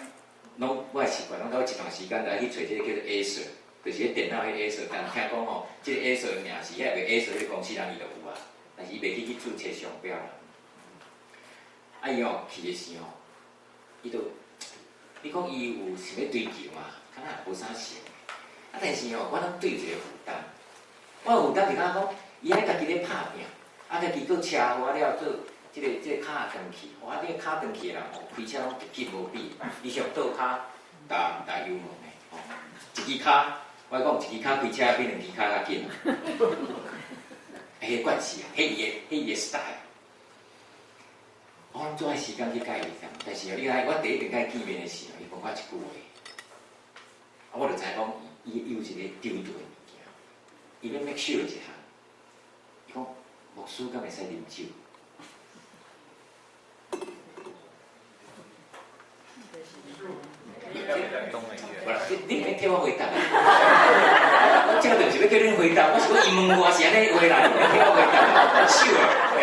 攏我的習慣，攏到一段時間就愛去揣這個叫做 Acer，就是彼電腦彼 Acer，但聽講吼，這個 Acer 的名是遐個 Acer 彼公司人伊就有啊。但是伊袂記去註冊商標啦。啊，伊吼去的時吼，伊就，你講伊有想欲追求嘛？敢若也無啥想。啊，但是吼，我攏對有一個負擔。我的負擔是敢若講，伊愛家己咧拍拚，啊，家己閣車禍了做這個這個跤斷去，哇！這個跤斷去的人吼，開車攏急無比，伊向倒跤踏踏油門的，吼，一支跤，我講一支跤開車比兩支跤較緊。彼個關係啊，彼伊的 style。我攏總愛時間去佮伊講，但是哦，你知我第一遍佮伊見面的時候，伊講我一句話，啊，我就知講伊有一個丟掉的物件，伊欲 make sure 一項，伊講牧師敢會使啉酒？無啦，你毋免替我回答。我這個就是欲叫恁回答，我是講伊問我是按呢話啦，你毋免替我回答，手啊，嘿。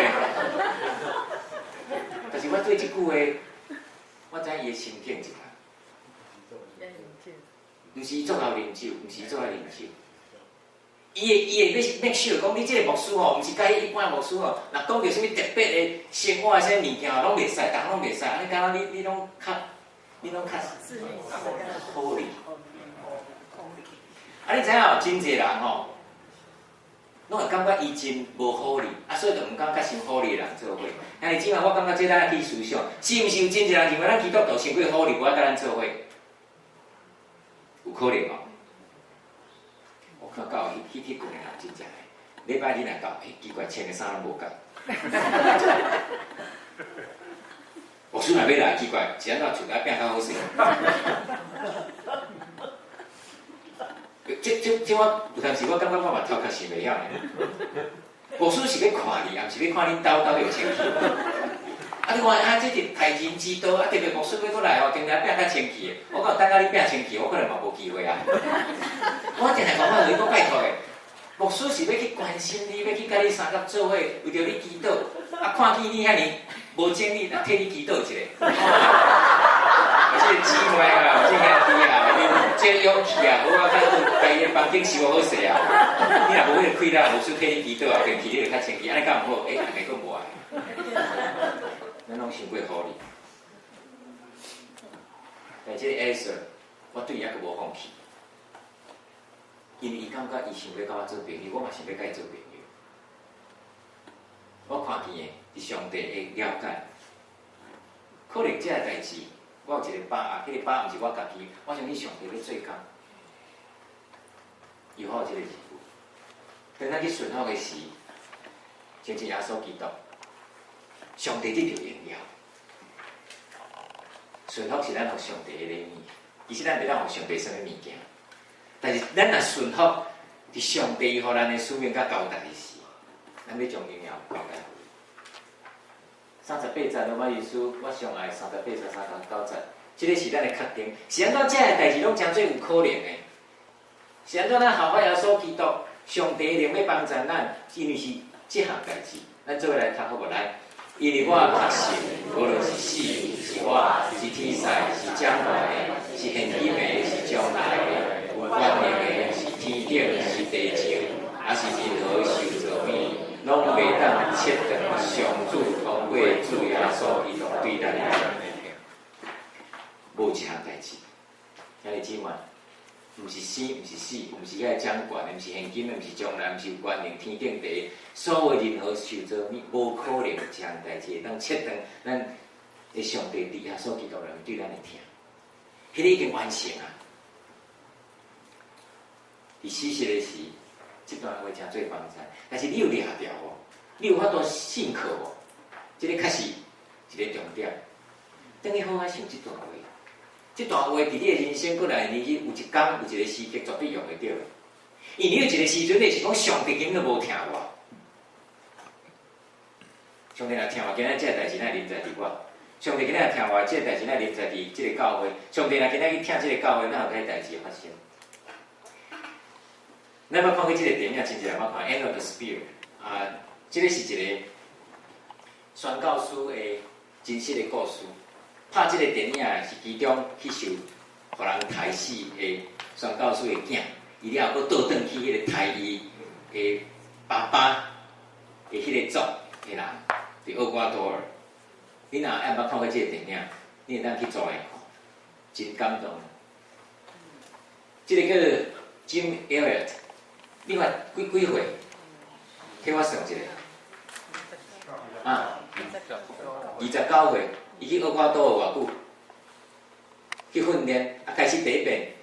但是我對這句話，我知伊的心境一項。毋是伊足𠢕啉酒，毋是伊足愛啉酒。伊會欲 make sure 講你這個牧師吼，毋是佮一般牧師吼，若講著啥物特別的生活的啥物件吼，攏袂使，逐項攏袂使，按呢敢若你攏較。你攏較好哩，啊！你知影哦，真濟人吼，攏會感覺伊真無好哩，啊，所以就毋敢佮傷好哩的人做伙。兄弟姊妹，我感覺這咱愛去思想，是毋是有真濟人認為咱基督徒傷過好哩，無愛佮咱做伙？有可能哦。我看到彼群的人真正的，禮拜日若到，欸，奇怪，穿的衫攏無仝。牧師若欲來，奇怪，是按怎厝內拚較好勢？這這這我有當時我感覺我嘛頭殼想袂曉呢。牧師是欲看你，抑毋是欲看恁兜到底有清氣。啊，你看啊，這是待人之道啊，特別牧師欲閣來吼，定定拚較清氣的。我講等甲你拚清氣，我可能嘛無機會啊。我定定講我予伊講拜託的，牧師是欲去關心你，欲去佮你相佮做伙，為著你祈禱。啊，看見你遐爾無精力，啊，替你祈禱一下。這個姊妹啊，這兄弟啊，你有這個勇氣啊，好啊，較家己的房間收好勢啊。你若無彼個氣力，牧師替你祈禱啊，定氣你就較清氣，按呢敢毋好？欸，逐家閣無愛。咱攏傷過好哩。但這個 Acer，我對伊猶閣無放棄，因為伊感覺伊想欲佮我做朋友，我嘛想欲佮伊做朋友。我看見的是上帝的了解。可能這个代誌，我有一個把握，彼個把握毋是我家己，我相信上帝咧做工。伊予我這個義務。當咱去順服的時，相信耶穌基督，上帝得著榮耀。順服是咱予上帝的禮物，其實咱袂當予上帝啥物物件，但是咱若順服，佇上帝予咱的使命佮交代的時，咱欲將榮耀交代予伊。38節羅馬書，我上愛38節39節，這个是咱的確定。是按怎這个代誌攏誠濟有可能的？是按怎咱效法耶穌基督，上帝的靈欲幫助咱，因為是這項代誌，咱做伙來讀好無？來，因為我確信，無論是死是活，是天使，是掌權的，是現今的，是將來的，有權能的，是天頂，是地上，抑是任何受造物，攏袂當切斷上主通過主耶穌基督對咱的愛。無一項代誌，兄弟姊妹，毋是生，毋是死，毋是遐個掌權的，毋是現今的，毋是將來，毋是有權能天頂地，所有任何受造物，無可能一項代誌會當切斷咱的上帝佇耶穌基督內面對咱的疼，彼个已經完成啊！佇死時的時，這段話誠濟幫助，但是你有掠著無？你有法度信靠無？這個確實一個重點。等你好好想這段話，這段話佇你的人生過來，你有一工有一個時刻絕對用會著。因為你有一個時陣，你是講上帝根本無疼我。上帝若疼我，今仔這個代誌哪會臨在佇我？上帝今仔若疼我，這個代誌哪會臨在佇這个教會？上帝若今仔去疼這个教會，哪有這个代誌發生？咱捌看過這个電影，真濟人捌看《End of the Spear》啊，這个是一个宣教師的真實的故事。拍這个電影的是其中去受予人刣死的宣教師的囝，伊了後閣倒轉去彼个刣伊的爸爸的彼个族的人，佇厄瓜多爾。你若猶捌看過這个電影，你會當去租來看，真感動。這个叫做 Jim Elliot，你看幾幾歲？替我算一下。啊，29歲，伊去厄瓜多爾偌久？去訓練，啊，開始第一遍，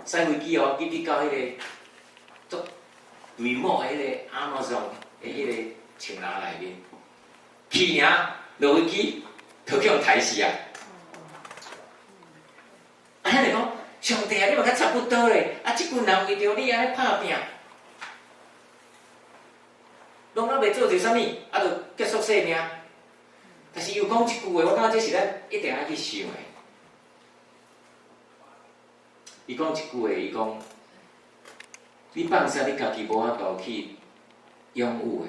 駛飛機哦，去到彼个足 remote 的彼个 Amazon 的彼個樹林內面，去爾落飛機，就去予刣死啊！啊，遐就講，上帝啊，你嘛較差不多咧，啊，這群人為著你按呢拍拚，攏猶未做著啥物，啊，就結束性命。但是又講一句話，我感覺這是咱一定愛去想的。伊講一句話，伊講：你放捨你家己無法度去擁有的，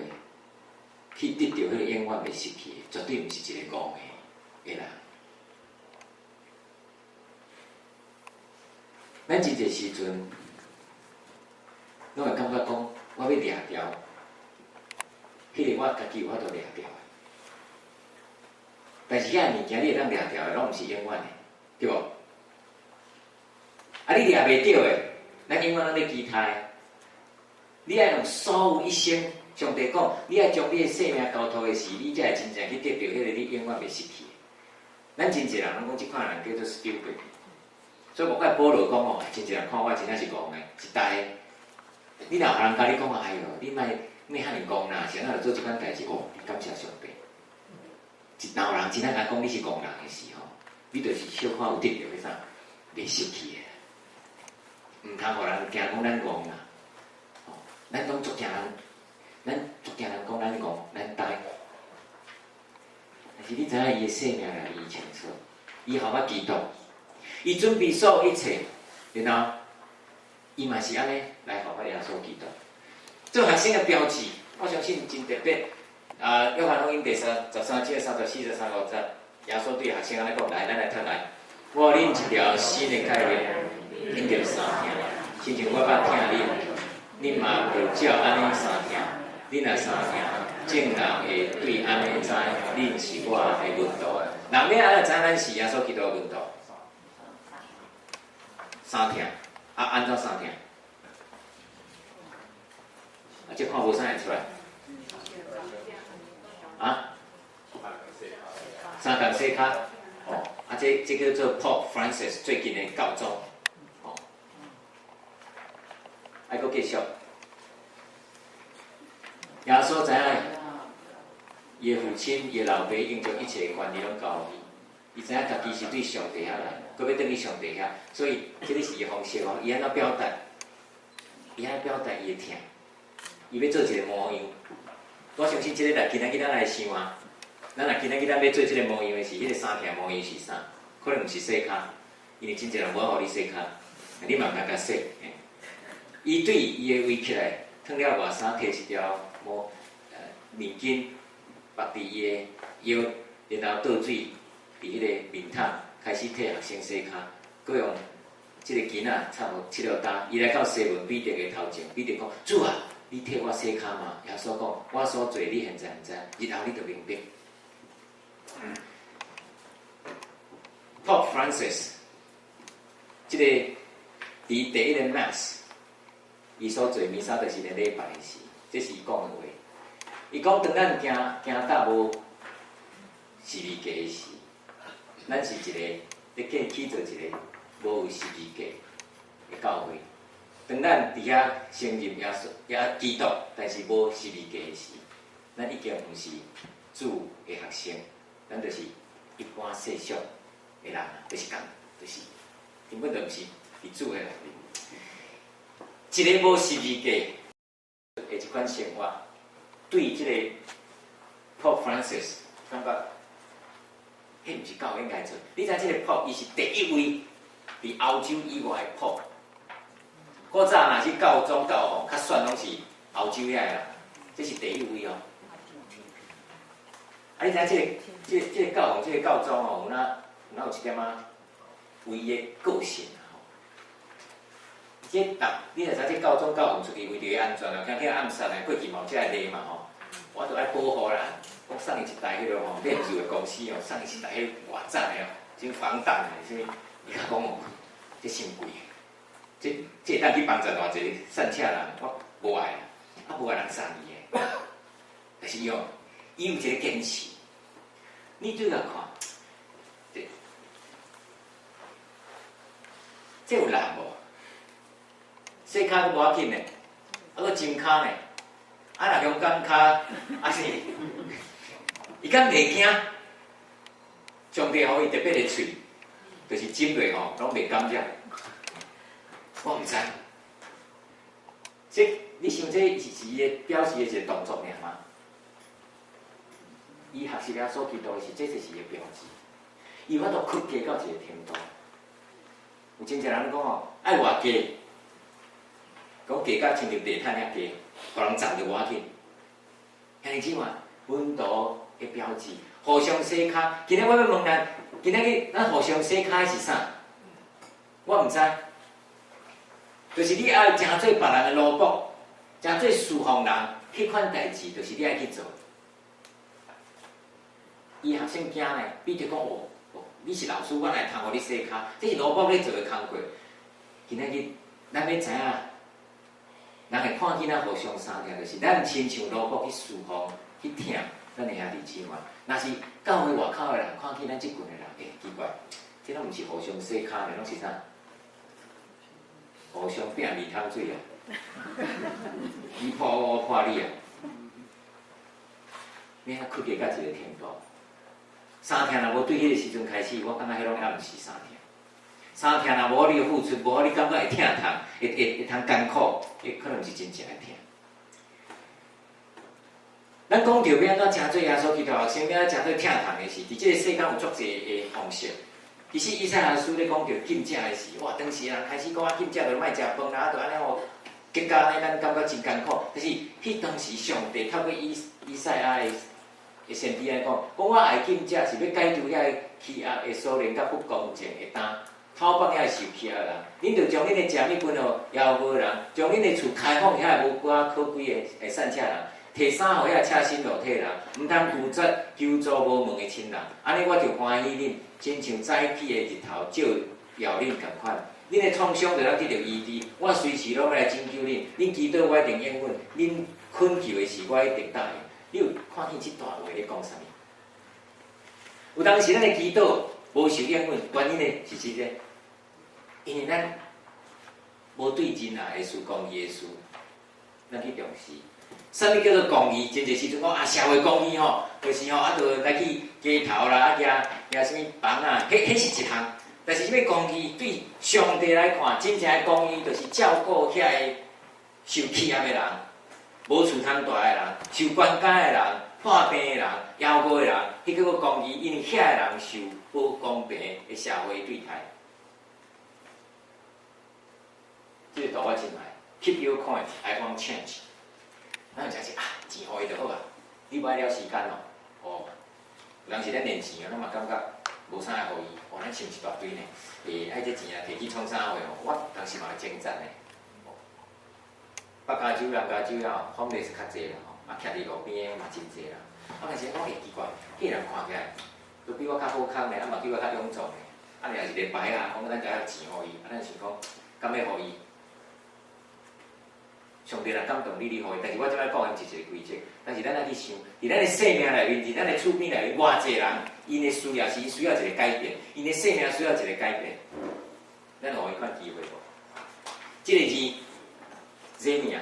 去得著彼个永遠袂失去的，絕對毋是一个戇的的人。咱真濟時陣，攏會感覺講，我欲掠著，彼个我家己有法度掠著的。但是遐个物件你會當掠著的，攏毋是永遠的，對無？啊，你掠袂著的，咱永遠攏咧期待。你愛用所有一生，上帝講，你愛將你的性命交託的時，你才會真正去得著彼个你永遠袂失去的。咱真濟人攏講這款人叫做 stupid，所以無怪保羅講哦，真濟人看我真正是戇的，是呆的。你若有人共你講啊，哎喲，你莫莫遐爾戇啦，是按怎做這款代誌？哦，你感謝上帝。若有人真正共講你是戇人的時候，你就是小可有得著彼啥袂失去的。毋通予人驚講咱戇啦，吼！咱攏足驚人，咱足驚人講咱戇，咱呆。但是你知影伊的生命內面伊清楚，伊效法基督，伊準備所有一切，然後伊嘛是按呢來效法耶穌基督。做學生的標誌，我相信真特別。啊，約翰福音第33章34節35節，耶穌對學生按呢講：來，咱來讀來。我予恁一條新的誡命，恁著相疼，親像我捌疼恁，恁嘛著照按呢相疼。恁若相疼，眾人會對按呢知，恁是我的門徒。人欲按怎知咱是耶穌基督的門徒？相疼，啊，按怎相疼？啊，這看無啥會出來。啊？三仝洗跤，哦，啊，這叫做 Pope Francis 最近的教宗，哦，愛閣繼續。耶穌知影，伊的父親、伊的老爸已經將一切權利攏交予伊，伊知影家己是對上帝遐來，閣欲轉去上帝遐，所以這个是伊的方式哦。伊按怎表達？伊按怎表達伊的疼？伊欲做一个模樣。我相信這个若今仔日咱來想啊，咱若今仔日咱欲做這个模樣的時，彼個相疼模樣是啥？可能毋是洗跤，因為真濟人無愛予你洗跤，你嘛毋通共洗。伊對伊的圍起來，脫了外衫，提一條毛面巾，縛佇伊的腰，然後倒水佇彼個面桶，開始替學生洗跤，閣用這个巾仔擦予拭了焦。伊來到西門彼得的頭前，彼得講：主啊，你替我洗跤嗎？耶穌講：我所做，你現在毋知，日後你就明白。Pope Francis，這个佇第一个 Mass，伊所做彌撒就是咧禮拜的時，這是伊講的話。伊講當咱行行踏無十字架的時，咱是一個咧建起做一個無有十字架的教會。當咱佇遐承認耶穌、耶基督，但是無十字架的時，咱已經毋是主的學生，咱就是一般世俗的人，就是共，就是根本就毋是佇主的內面。一個無十字架的這款生活，對這個 Pope Francis 感覺，彼毋是教會應該做。你知這個 Pope 伊是第一位佇歐洲以外的 Pope。古早若是教宗教皇，較選攏是歐洲遐的人，這是第一位哦。啊，你知影這個教皇、這個教宗哦，有哪有一點仔唯一的個性啊吼。這逐你若知這教宗教皇出去為著安全啊，驚去暗殺啊，過去嘛有這个例嘛吼。我著愛保護人，我送伊一台彼个吼，練字的公司哦，送伊一台彼偌讚的哦，種防彈的，啥物？伊共講哦，這傷貴。這會當去幫助偌濟散赤人，我無愛啊，啊無愛人送伊的。但是伊哦，伊有一个堅持。你對來看，這有力無？洗跤閣無要緊呢，啊閣針跤呢？啊若用鋼跤，啊是，伊敢袂驚？上帝予伊特別的喙，就是針落吼，攏袂感覺。我毋知，這你想這是伊的表示的一個動作爾嗎？伊學習耶穌基督的時，這就是伊的標誌。伊有法度屈低到一個程度。有真濟人講吼，愛偌低，講低甲親像地毯遐低，予人站著無要緊。兄弟姊妹，門徒的標誌，互相洗跤。今仔我欲問咱，今仔日咱互相洗跤的是啥？我毋知。就是你愛成做別人的奴僕，成做侍奉人，彼款代誌，就是你愛去做。伊學生驚呢，彼得講哦，你是老師，我哪會通予你洗跤？這是奴僕咧做的工課。今仔日咱欲知影，人會看見咱互相相疼，就是咱親像奴僕去侍奉、去疼咱的兄弟姊妹。若是教會外口的人看見咱這群的人，欸，奇怪，這攏毋是互相洗跤呢，攏是啥？互相拼面湯水啊！你潑我，我潑你啊！你遐屈低到一個程度，相疼若無對彼个時陣開始，我感覺彼攏猶毋是相疼。相疼若無你的付出，無你感覺會疼痛，會通艱苦，彼可能毋是真正的疼。咱講著欲按怎成做耶穌基督學生，欲按怎成做疼痛的事，佇這个世間有足濟的方式。其實以賽亞書咧講著禁食的事，哇！當時人開始講啊，禁食就莫食飯啦，啊，就按呢吼，結果呢，咱感覺真艱苦。但是彼當時上帝透過以賽亞的先知來講，講我愛禁食是欲解除遐个欺壓的鎖鏈佮不公正的擔，討放遐个受欺壓的人。恁著將恁的食物分予枵餓人，將恁的厝開放遐个無家可歸的散赤人，提衫予遐个赤身露體的人，毋通拒絕求助無門的親人。按呢我就歡喜恁，親像早起的日頭照耀恁仝款。恁的創傷就通得著醫治，我隨時攏欲來拯救恁。恁祈禱我一定應允，恁懇求的事我一定答應。你有看見這段話咧講啥物？有當時咱的祈禱無受應允，原因呢是這個，因為咱無對仁愛的事、公義的事，咱去重視。啥物叫做公義？真濟時陣講啊，社會公義吼，就是吼啊，就來去街頭啦，啊，舉舉啥物枋啊，彼是一項。但是啥物公義對上帝來看，真正的公義就是照顧遐個受欺壓的人、無厝通蹛的人、受關監的人、破病的人、枵餓的人，彼叫做公義，因為遐個人受無公平的社會對待。這個圖我真愛，Keep your coin, I want change。咱就是啊，錢予伊就好啊，你無愛了時間哦。哦，有當時咱練錢啊，咱嘛感覺無啥愛予伊，哦，咱錢一大堆呢，欸，愛這錢啊，提去創啥貨哦？我當時嘛會掙扎呢。北加州、南加州啊，homeless 較濟啦吼，啊，徛佇路邊的嘛真濟啦。啊，但是講會奇怪，彼人看起來都比我較好康呢，啊嘛比我較臃腫呢，啊，若是一個牌啊，講咱共錢予伊，啊，咱想講，敢欲予伊？上帝若感動你，你予伊。但是我這擺講的毋是一個規則，但是咱愛去想，佇咱的生命內面，佇咱的厝邊內面，偌濟人，𪜶的需要是需要一個改變，𪜶的生命需要一個改變，咱予伊款機會無？這個字，Xenia，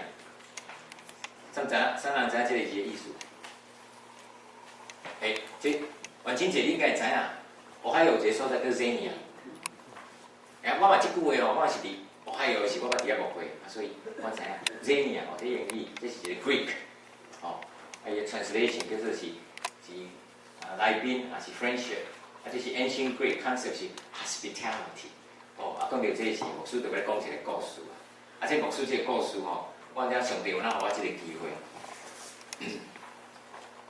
啥知影？啥人知影這個字的意思？欸，這萬清姐你應該知影，俄亥俄有一個所在叫 Xenia。欸，我嘛這句話吼，我是佇俄亥俄時，我捌佇遐牧會，啊，所以我知影 Xenia 哦，這英語這是一個 Greek，哦，啊，伊的 translation 叫做是啊來賓，抑是 friendship，啊，這是 ancient Greek concept 是 hospitality，哦，啊，講到這是牧師就欲講一個故事啊，啊，這牧師這個故事吼，我毋知上帝有哪予我這個機會。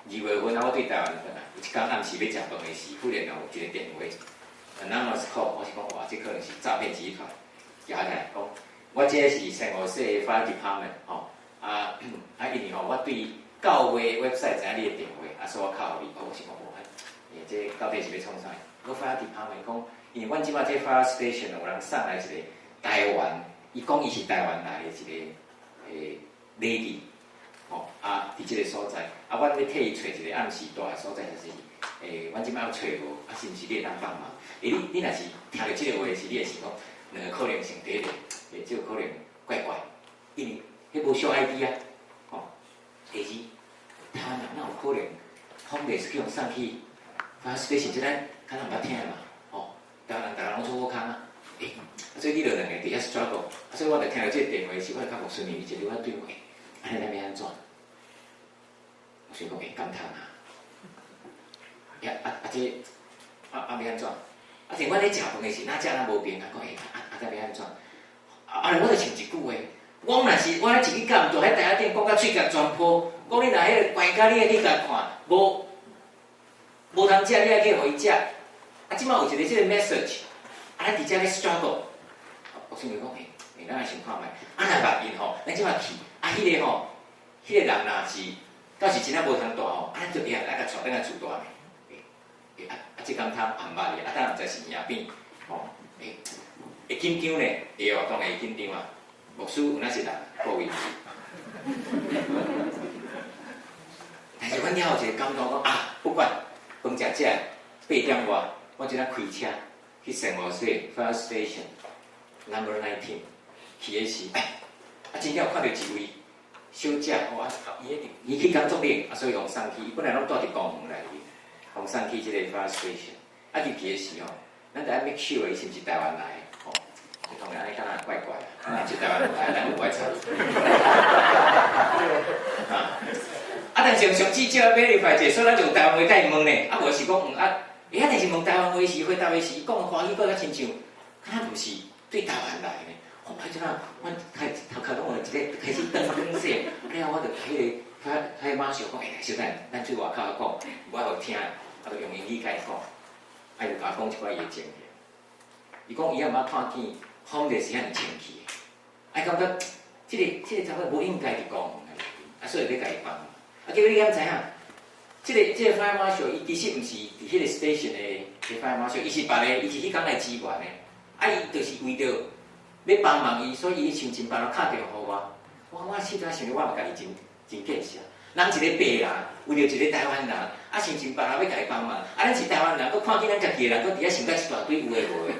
2月份啊，我對台灣轉來，有一工暗時欲食飯的時，忽然有一個電話，anonymous call，我是講哇，這可能是詐騙集團，舉起來講，我這是聖荷西的 fire department 吼，啊啊，因為吼，我對教會 website 知影你的電話，啊，所以我敲予你，我是講哇，欸，這到底是欲創啥？我 fire department 講，因為阮這擺這 fire station 有人送來一個台灣，伊講伊是台灣來的一個lady。吼啊！佇這個所在，啊，阮欲替伊揣一個暗時蹛的所在，就是，欸，阮這擺揣無，啊，是毋是你會當幫忙？欸，你若是聽著這個話時，你會想講兩個可能性，第一個，欸，這個可能怪怪，因為彼無小 ID 啊，吼。第二，台灣人哪有可能，homeless 去予送去，fire station 這咱敢若毋捌聽嘛，吼，台灣人逐家攏做好康啊，欸，所以你著兩個佇遐 struggle，啊，所以我著聽著這個電話時，我就共牧師問伊一個，我對話，按呢咱欲按怎？牧師講欸，敢通啊？呀啊啊！這啊啊欲按怎？啊，像阮咧食飯的時，若食若無平啊，講欸啊啊，這欲按怎？啊，我就想一句話，我若是我咧一去甲毋蹛彼台仔頂講甲喙角全破，講你若彼个懸甲你愛去共看，無通食，你愛去予伊食。啊，這擺有一個這個 message，啊，咱佇遮咧 struggle。牧師就講欸，欸，咱來想看覓，啊，若捌𪜶吼，咱這擺去，啊，彼個吼，彼個人若是到時真正無通蹛吼，啊，咱就會來共帶轉來厝蹛呢。欸，啊啊，這敢通毋捌哩，啊，當然毋知是贏變，吼，欸，會緊張呢？會哦，當然會緊張啊。牧師有哪是人，各位。但是阮了後一個感動講啊，不管飯食食，8點外，我這仔開車去聖荷西 Fire Station Number 19 去的時，哎，啊，真正有看著一位小姐，哦啊，伊一定伊去工作咧，啊，所以予送去，伊本來攏蹛佇公園內面，予送去這個 Fire Station，啊，入去的時吼，咱著愛 make sure 伊是毋是台灣來的，吼，當然按呢敢若怪怪啊，若是台灣來，咱就無愛插。啊，啊，但是上至少要 verify 者，所以咱就用台灣話共伊問呢，啊，無是講啊，欸，啊，但是問台灣話時，回答的時，講華語閣較親像，敢若毋是對台灣來的。我彼陣啊，阮開頭殼攏有一個開始轉轉勢，了後我就彼個彼彼馬上講，欸，小等，咱出外口講，無愛予聽，啊，就用英語共伊講，啊，伊就共我講一寡伊的經驗。伊講伊也毋捌看見 homeless 是遐爾清氣的，啊，感覺這個查某無應該佇公園內面，啊，所以欲共伊幫忙。啊，結果你敢知影？這個 fire marshal 伊其實毋是佇彼個 station 的 fire marshal，伊是別个，伊是彼工來支援的。啊，伊就是為著欲幫忙伊，所以伊想盡辦法敲電話予我。我彼陣想著我嘛家己真真見識。咱一个白人，為著一個台灣人，啊，想盡辦法欲共伊幫忙，啊，咱是台灣人，閣看見咱家己的人，閣佇遐想甲一大堆有的無的，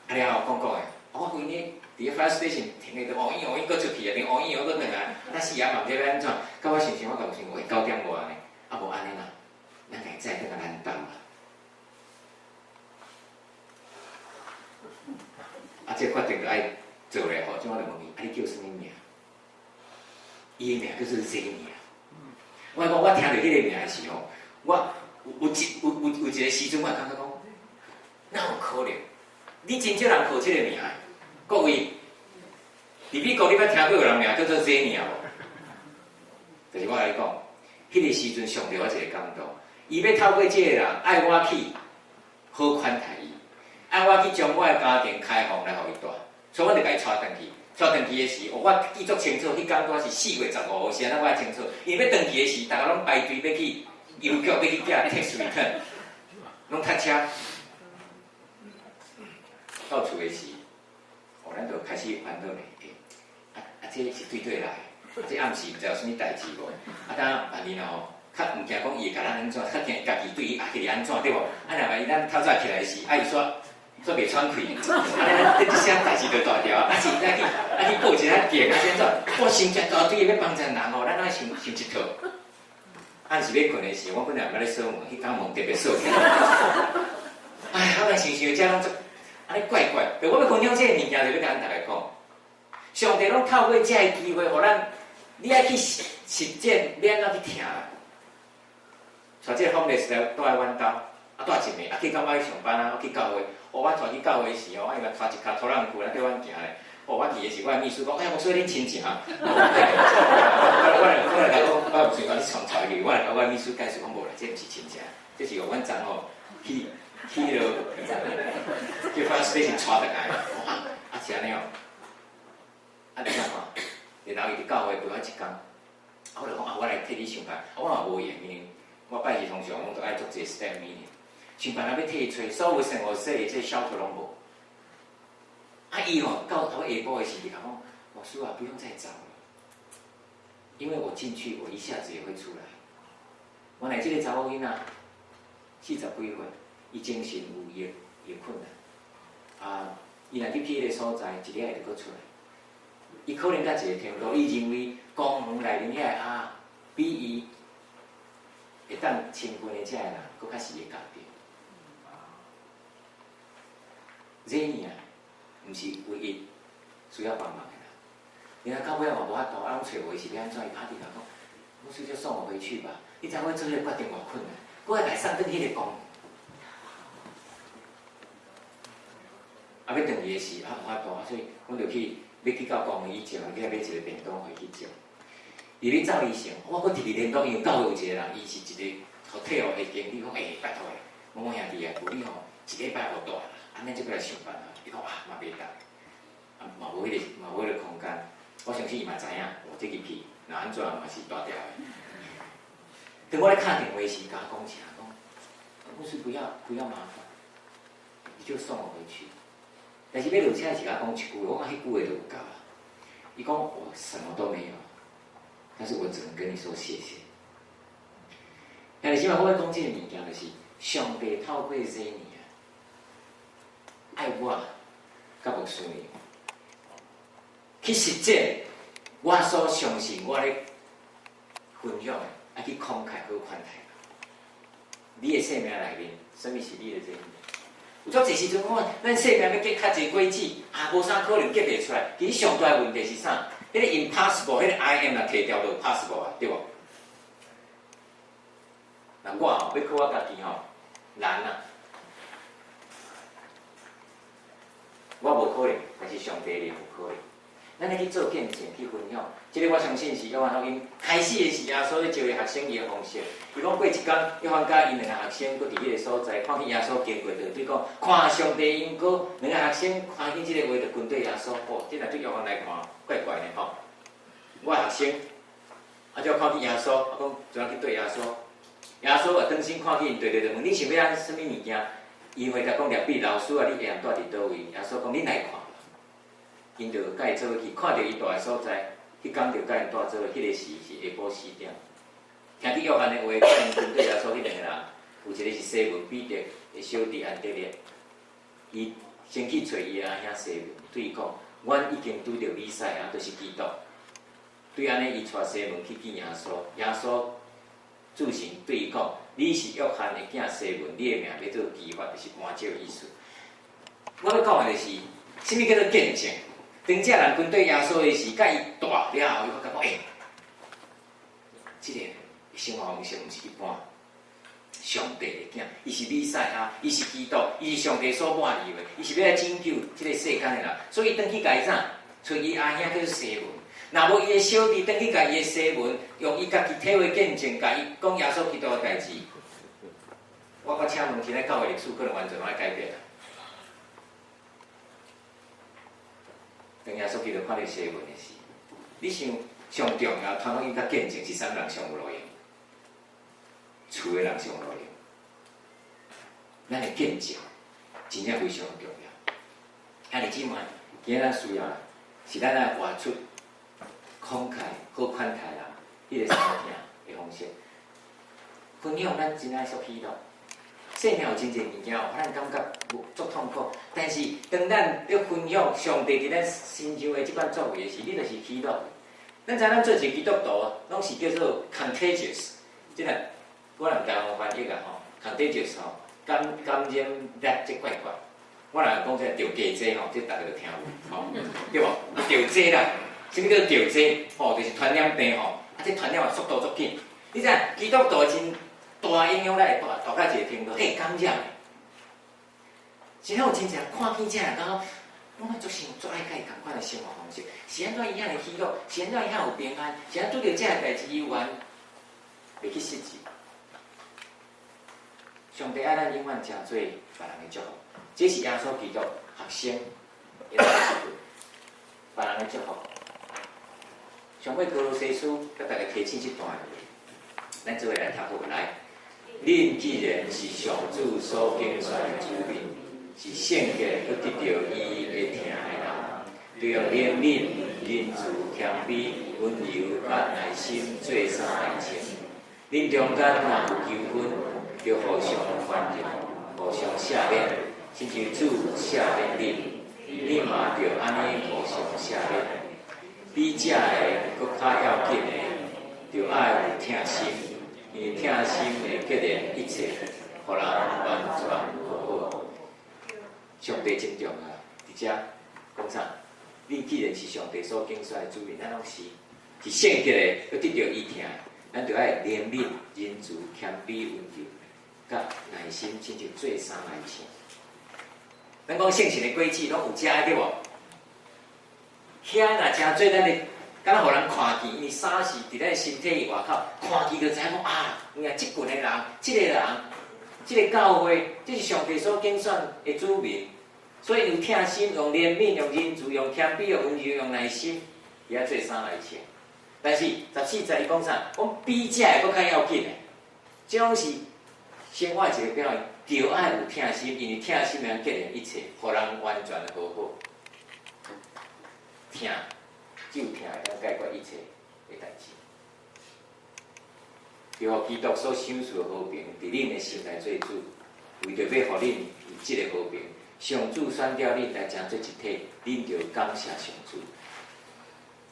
啊了後講講的，我規日佇個 fire station 停的都烏影烏影，閣出去啊，停烏影烏閣轉來，啊死啊嘛毋知欲按怎，到我想想我共想，喂，9點外呢，啊無按呢啦，咱共伊載轉來咱兜啦。啊，這個決定就愛做咧吼，這我就問伊，啊，你叫啥物名？伊的名叫做 Zenia。我講我聽著彼个名的時候，我有有一有有有一個時陣，我會感覺講，哪有可能？你真少人號這個名的，各位，佇美國你捌聽過有人名叫做 Zenia 無？就是我共你講，彼個時陣上帝予我一個感動，伊欲透過這個人愛我去好款待伊，愛我去將我的家庭開放來予伊蹛，所以我就共伊帶轉去。帶轉去的時，哦，我記足清楚，彼工拄仔是4月15號，是按怎我會清楚。因為欲轉去的時，逐家攏排隊欲去郵局，欲去寄 tax return，攏塞車。到厝的時，哦，咱就開始煩惱咧，欸，啊啊，這是對佗來的？啊，這暗時毋知有啥物代誌無？啊，當萬一吼，較毋驚講伊會共咱按怎，較驚家己對伊阿己按怎，對無？啊，若萬一咱透早起來時，啊，伊煞煞袂喘氣，啊，咱這聲代誌就大條，啊是愛去愛去報一下警，啊是按怎？我想一大堆欲幫助人吼，咱愛想想一套。暗時欲睏的時，我本來毋捌咧鎖門，彼工門特別鎖起來。哎，我來想想，這攏足按呢怪怪。我欲分享這个物件，就欲共咱逐家講，上帝攏透過這个機會，予咱你愛去實實踐，欲按怎去疼。帶這個 homeless 來蹛佇阮兜，啊蹛一暝，啊去到我去上班啊，我去教會，哦，我帶去教會時吼，我因為拖一跤土櫳褲來綴阮行咧。哦，我去的時，我的秘書講，哎呀，牧師恁親情啊。我我我來共講，我毋是講你創帶去，我來共我的秘書解釋講無啦，這毋是親情，這是予阮昨吼去去彼落去 fire station 帶轉來。啊，啊是按呢哦。啊，你看看，然後伊佇教會陪我一工，啊，我就講啊，我來替你上班，啊，我嘛無閒，因為我拜四通常攏都愛做一個 staff meeting，想辦法欲替伊揣，所有生活說的這 shelter 攏無。啊，伊吼到頭下晡的時，伊共講，牧師啊，不用再找了，因為我進去，我一下子也會出來。原來這個查某囡仔四十幾歲，伊精神有伊的困難。啊，伊若入去彼个所在，一下就閣出來。伊可能到一個程度，伊認為公園內面遐個鴨比伊會當親近的這个人，閣較是伊的家庭。這爾毋是唯一需要幫忙的人。然後到尾嘛無法度，啊，攏揣無伊是欲按怎？伊拍電話講，牧師就送我回去吧。你知影我做彼個決定偌困難，閣愛共伊送轉彼個公園。啊，欲轉去的時，啊，無法度，啊，所以阮就去，欲去到公園以前，去遐買一個便當回去食。佇咧走以前，我閣特別聯絡，因為教會有一個人，伊是一個予退伍的經理，講欸，拜託的，某某兄弟啊，無你吼，一禮拜予蹛啦，按呢這過來上班啊。伊講啊，嘛袂當，啊，嘛無彼個，嘛無彼個空間。我相信伊嘛知影，我這入去，若按怎嘛是大條的。當我咧敲電話時，共我講啥？講，牧師不要不要麻煩，你就送我回去。但是欲落車時，共我講一句話，我講彼句話就有夠啊。伊講我什麼都沒有，但是我只能跟你說謝謝。兄弟姊妹，我欲講這個物件，就是上帝透過這爾愛我，佮牧師呢，去實踐我所相信我咧分享的，愛去慷慨好款待。你的生命內面，啥物是你的這？有足濟時陣，我咱生命欲結較濟果子，啊，無啥可能結袂出來。其實上大的問題是啥？彼個 impossible，彼個 I am 若提掉就 possible 啊，對無？那我吼欲靠我家己吼難啊！我無可能，但是上帝有可能。咱來去做見證，去分享，這个我相信是約翰福音開始的時，耶穌咧招伊學生伊的方式。伊講過一工，約翰佮𪜶兩个學生閣佇彼个所在，看見耶穌經過，就對講：看上帝嬰羔。兩個學生看見這个話，就跟綴耶穌。哦，這若對約翰來看，怪怪的吼。我的學生，啊，就看見耶穌，啊，講怎去綴耶穌？耶穌啊，轉身看見𪜶，對對對，問恁想欲按啥物物件？伊回答講：拉比，老師啊，你會當蹛佇佗位？耶穌講：恁來看。𪜶就佮伊做伙去，看著伊蹛的所在，彼工就佮𪜶蹛做伙，彼个時是下晡4點。聽見約翰的話，佮𪜶跟綴耶穌彼兩个人，有一个是西門彼得的小弟安德烈。伊先去揣伊阿兄西門，對伊講：阮已經拄著彌賽亞，就是基督。對按呢，伊帶西門去見耶穌。耶穌自行對伊講：你是約翰的囝西門，你的名欲做磯法，就是磐石的意思。我欲講的就是，啥物叫做見證？當這人跟綴耶穌的時，佮伊蹛了後，伊發覺講：欸，這个生活方式毋是一般。上帝的囝，伊是彌賽亞，伊是基督，伊是上帝所抹立的，伊是欲來拯救這个世間的人。所以伊轉去共伊啥？揣伊阿兄叫做西門。若無伊的小弟轉去共伊的西門，用伊家己體會見證，共伊講耶穌基督的代誌。我請問，今仔教會歷史可能完全愛改變啊！當耶穌基督看著西門的時，你想上重要，通講伊佮見證是啥物人上有路用？厝的人上有路用。咱的見證真正非常重要。兄弟姊妹，今仔咱需要是咱愛活出慷慨、好款待人彼个相疼的方式。分享咱真愛所喜樂。生命有真濟物件，予咱感覺足痛苦。但是當咱欲分享上帝佇咱身上的這款作為的時，你就是喜樂。咱知咱做一个基督徒，攏是叫做 contagious，這個我人台灣翻譯啊吼，contagious 吼，感染力這怪怪。我若講這個著雞濟吼，這逐家就聽有吼，對無？著這啦，啥物叫做著這？吼，就是傳染病吼，啊，這傳染的速度足緊。你知影基督徒真大影響力會大大到一个程度，彼會感染的。真正有真濟人看見這人，感覺我嘛足想足愛佮伊仝款的生活方式，是按怎伊遐爾喜樂，是按怎伊遐有平安，是按怎拄著這个代誌伊完袂去失志。上帝愛咱永遠成做別人的祝福，這是耶穌基督學生的教訓，別人的祝福。上尾歌羅西書，佮大家提醒這段話，咱做伙來讀好來。恁既然是上主所揀選的子民，是聖潔閣得著伊的疼的人，著用憐憫、仁慈、謙卑、溫柔佮耐心做衫來穿。恁中間若有糾紛，著互相寬容，互相赦免，親像主赦免恁，恁嘛著按呢互相赦免。比這个閣較要緊的，著愛有疼心，因為疼心會結連一切，予人完全和好。上帝真重要，佇遮講啥？恁既然是上帝所揀選的子民，咱攏是是聖潔的，閣得著伊疼，咱著愛憐憫、仁慈、謙卑、溫柔，佮耐心，親像做衫來穿。咱講聖神的果子攏有遮的對無？遐若誠做咱的，敢若予人看見，因為衫是佇咱身體外口，看見就知影講啊，原來這群的人，這个人，這个教會，這是上帝所揀選的子民，所以有疼心、用憐憫、用仁慈、用謙卑、用溫柔、用耐心，伊愛做衫來穿。但是14節伊講啥？講比這个閣較要緊的，這攏是生活一个表現，著愛有疼心，因為疼心會當結連一切，予人完全和好。疼，只有疼會當解決一切的代誌。著予基督所賞賜的和平，佇恁的心內做主，為著欲予恁有這个和平，上主選召恁來成做一體，恁著感謝上主。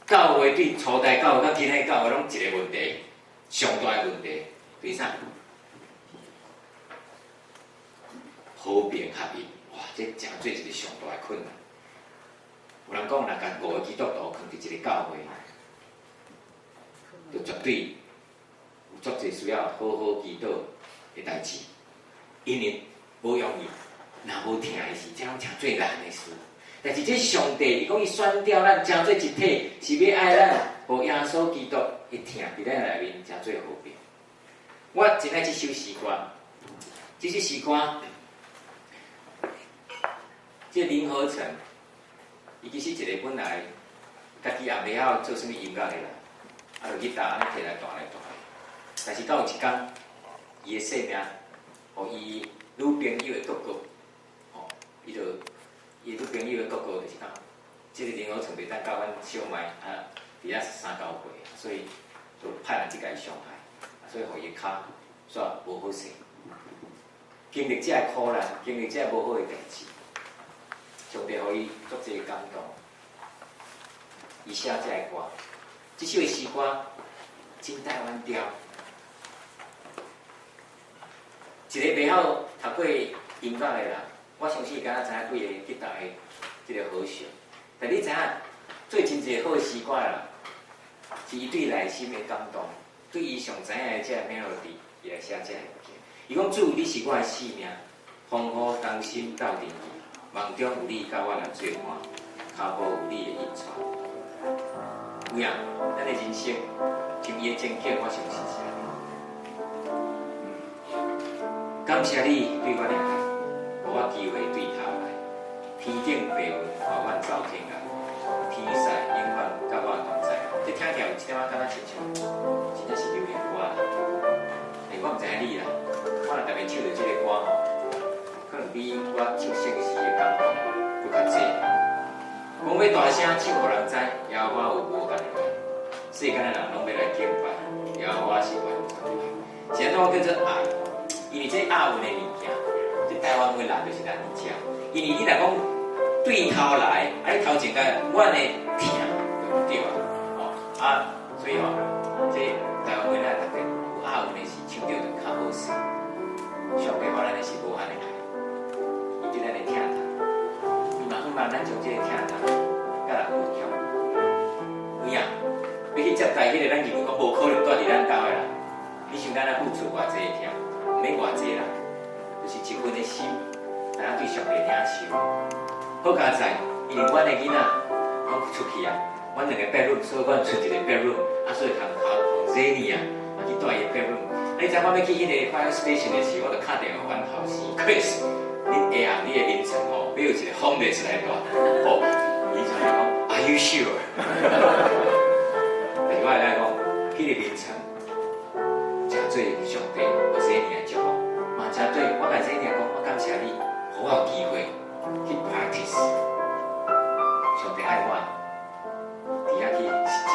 教會對初代教會佮今仔教會攏一個問題，上大的問題，對啥？和平合一，哇！這成做一個上大的困難。有人講，若共五個基督徒囥佇一個教會，就絕對有足濟需要好好祈禱的代誌，因為無容易，若無疼的時，這攏成做難的事。但是這上帝，伊講伊選召咱成做一體，是欲愛咱，予耶穌基督的疼佇咱內面成做和平。我真愛這首詩歌，這首詩歌，這林和成，伊其實一個本來家己也袂曉做啥物音樂的人，啊，就吉他按呢提來彈來彈。但是到有一工，伊的性命，予伊女朋友的哥哥，吼，伊就伊女朋友的哥哥就是講，這個林和成袂當佮阮小麥啊，佇遐三九歲，所以就派人去共伊傷害，所以予伊跤煞無好勢。經歷這个苦難，經歷這个無好的代誌，上帝予伊足濟感動。伊寫這个歌，這首的詩歌真台灣調。一個袂曉讀過音樂的人，我相信敢若知影幾个吉他的這个和弦。但你知影做真濟好的詩歌的人，是伊對內心的感動，對伊上知影的這個 melody，伊來寫這个物件。伊講主，你是我的性命，風雨同心鬥陣去，夢中有你佮我來做伴，跤步有你的引帶。有影，咱的人生像伊的前景，我相信是按呢。感謝你對我的愛，予我機會對頭來，天頂白雲伴阮走天涯，天使永遠佮我同在。這聽起來有一點仔敢若親像，真正是流行歌啦。欸，我毋知影你啦，我若逐日唱著這個歌吼，可能比我唱聖詩的感動閣較濟。講欲大聲唱予人知，耶和華有無限的愛，世間的人攏欲來敬拜，耶和華是完全的愛。是按怎叫做愛？因為這押韻的物件，這台灣話來就是咱佇遮。因為你若講對頭來，啊你頭前共阮的疼就毋對啊，吼啊，所以吼，這台灣話咱逐個有押韻的時唱著就較好勢。上帝予咱的是無限的愛，伊對咱的疼痛，伊嘛希望咱將這个疼痛佮人分享。有影，欲去接待彼個咱認為講無可能蹛佇咱兜的人，你想咱愛付出偌濟的疼？毋免偌濟啦，就是一份的心，知影對上帝領受。好佳哉，因為阮的囡仔攏出去啊，阮兩個 bedroom，所以阮賰一個 bedroom，啊，所以通通 Jenny 啊，啊去蹛伊的 bedroom。啊，你知我欲去彼個 fire station 的時，我就敲電話阮後生 Chris，你下暗你的眠床吼，欲有一個 homeless 來蹛，吼，伊就講 Are you sure？但是我會來講，彼個眠床，誠做上帝予 Jenny 的祝福，嘛誠對，我共 Jenny 講，我感謝你，予我有機會去 practice。上帝愛我，佇遐去實踐。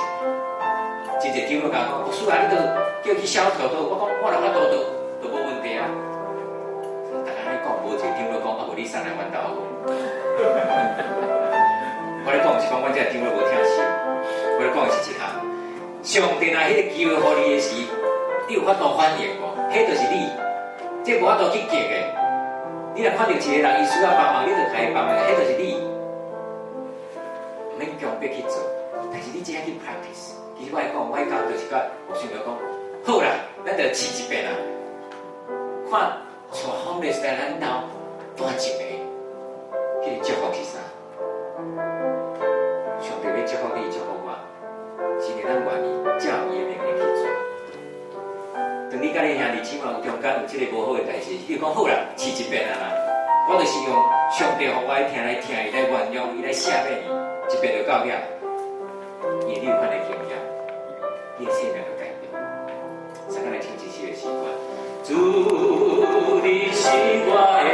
真濟長老共我講，牧師啊，你著叫去小頭都，我講我若法度就就無問題啊。逐家咧講，無一個長老講，啊無你送來阮兜好無？我咧講是講，阮這個長老無疼惜。我咧講的是一項，上帝若彼個機會予你的時，你有法度反應無？彼就是你，這無法度去激的。你若看著一個人伊需要幫忙，你就共伊幫忙，彼就是你。毋免強迫去做，但是你這樣去 practice。其實我來講，我彼工就是佮我想著講，好啦，咱就試一遍啦。看帶 homeless 來咱兜蹛一個，彼個祝福是啥？上帝欲祝福你，祝福我，是因為咱願意照伊的命令去做。當你佮你兄弟姊妹有中間有這個無好的代誌，你就講好啦，試一遍啊啦。我就是用上帝予我的疼來疼伊，來原諒伊，來赦免伊，一遍就到遐。因為你有款的經驗，你的生命就改變。大家來唱這首的詩歌。主，你是我的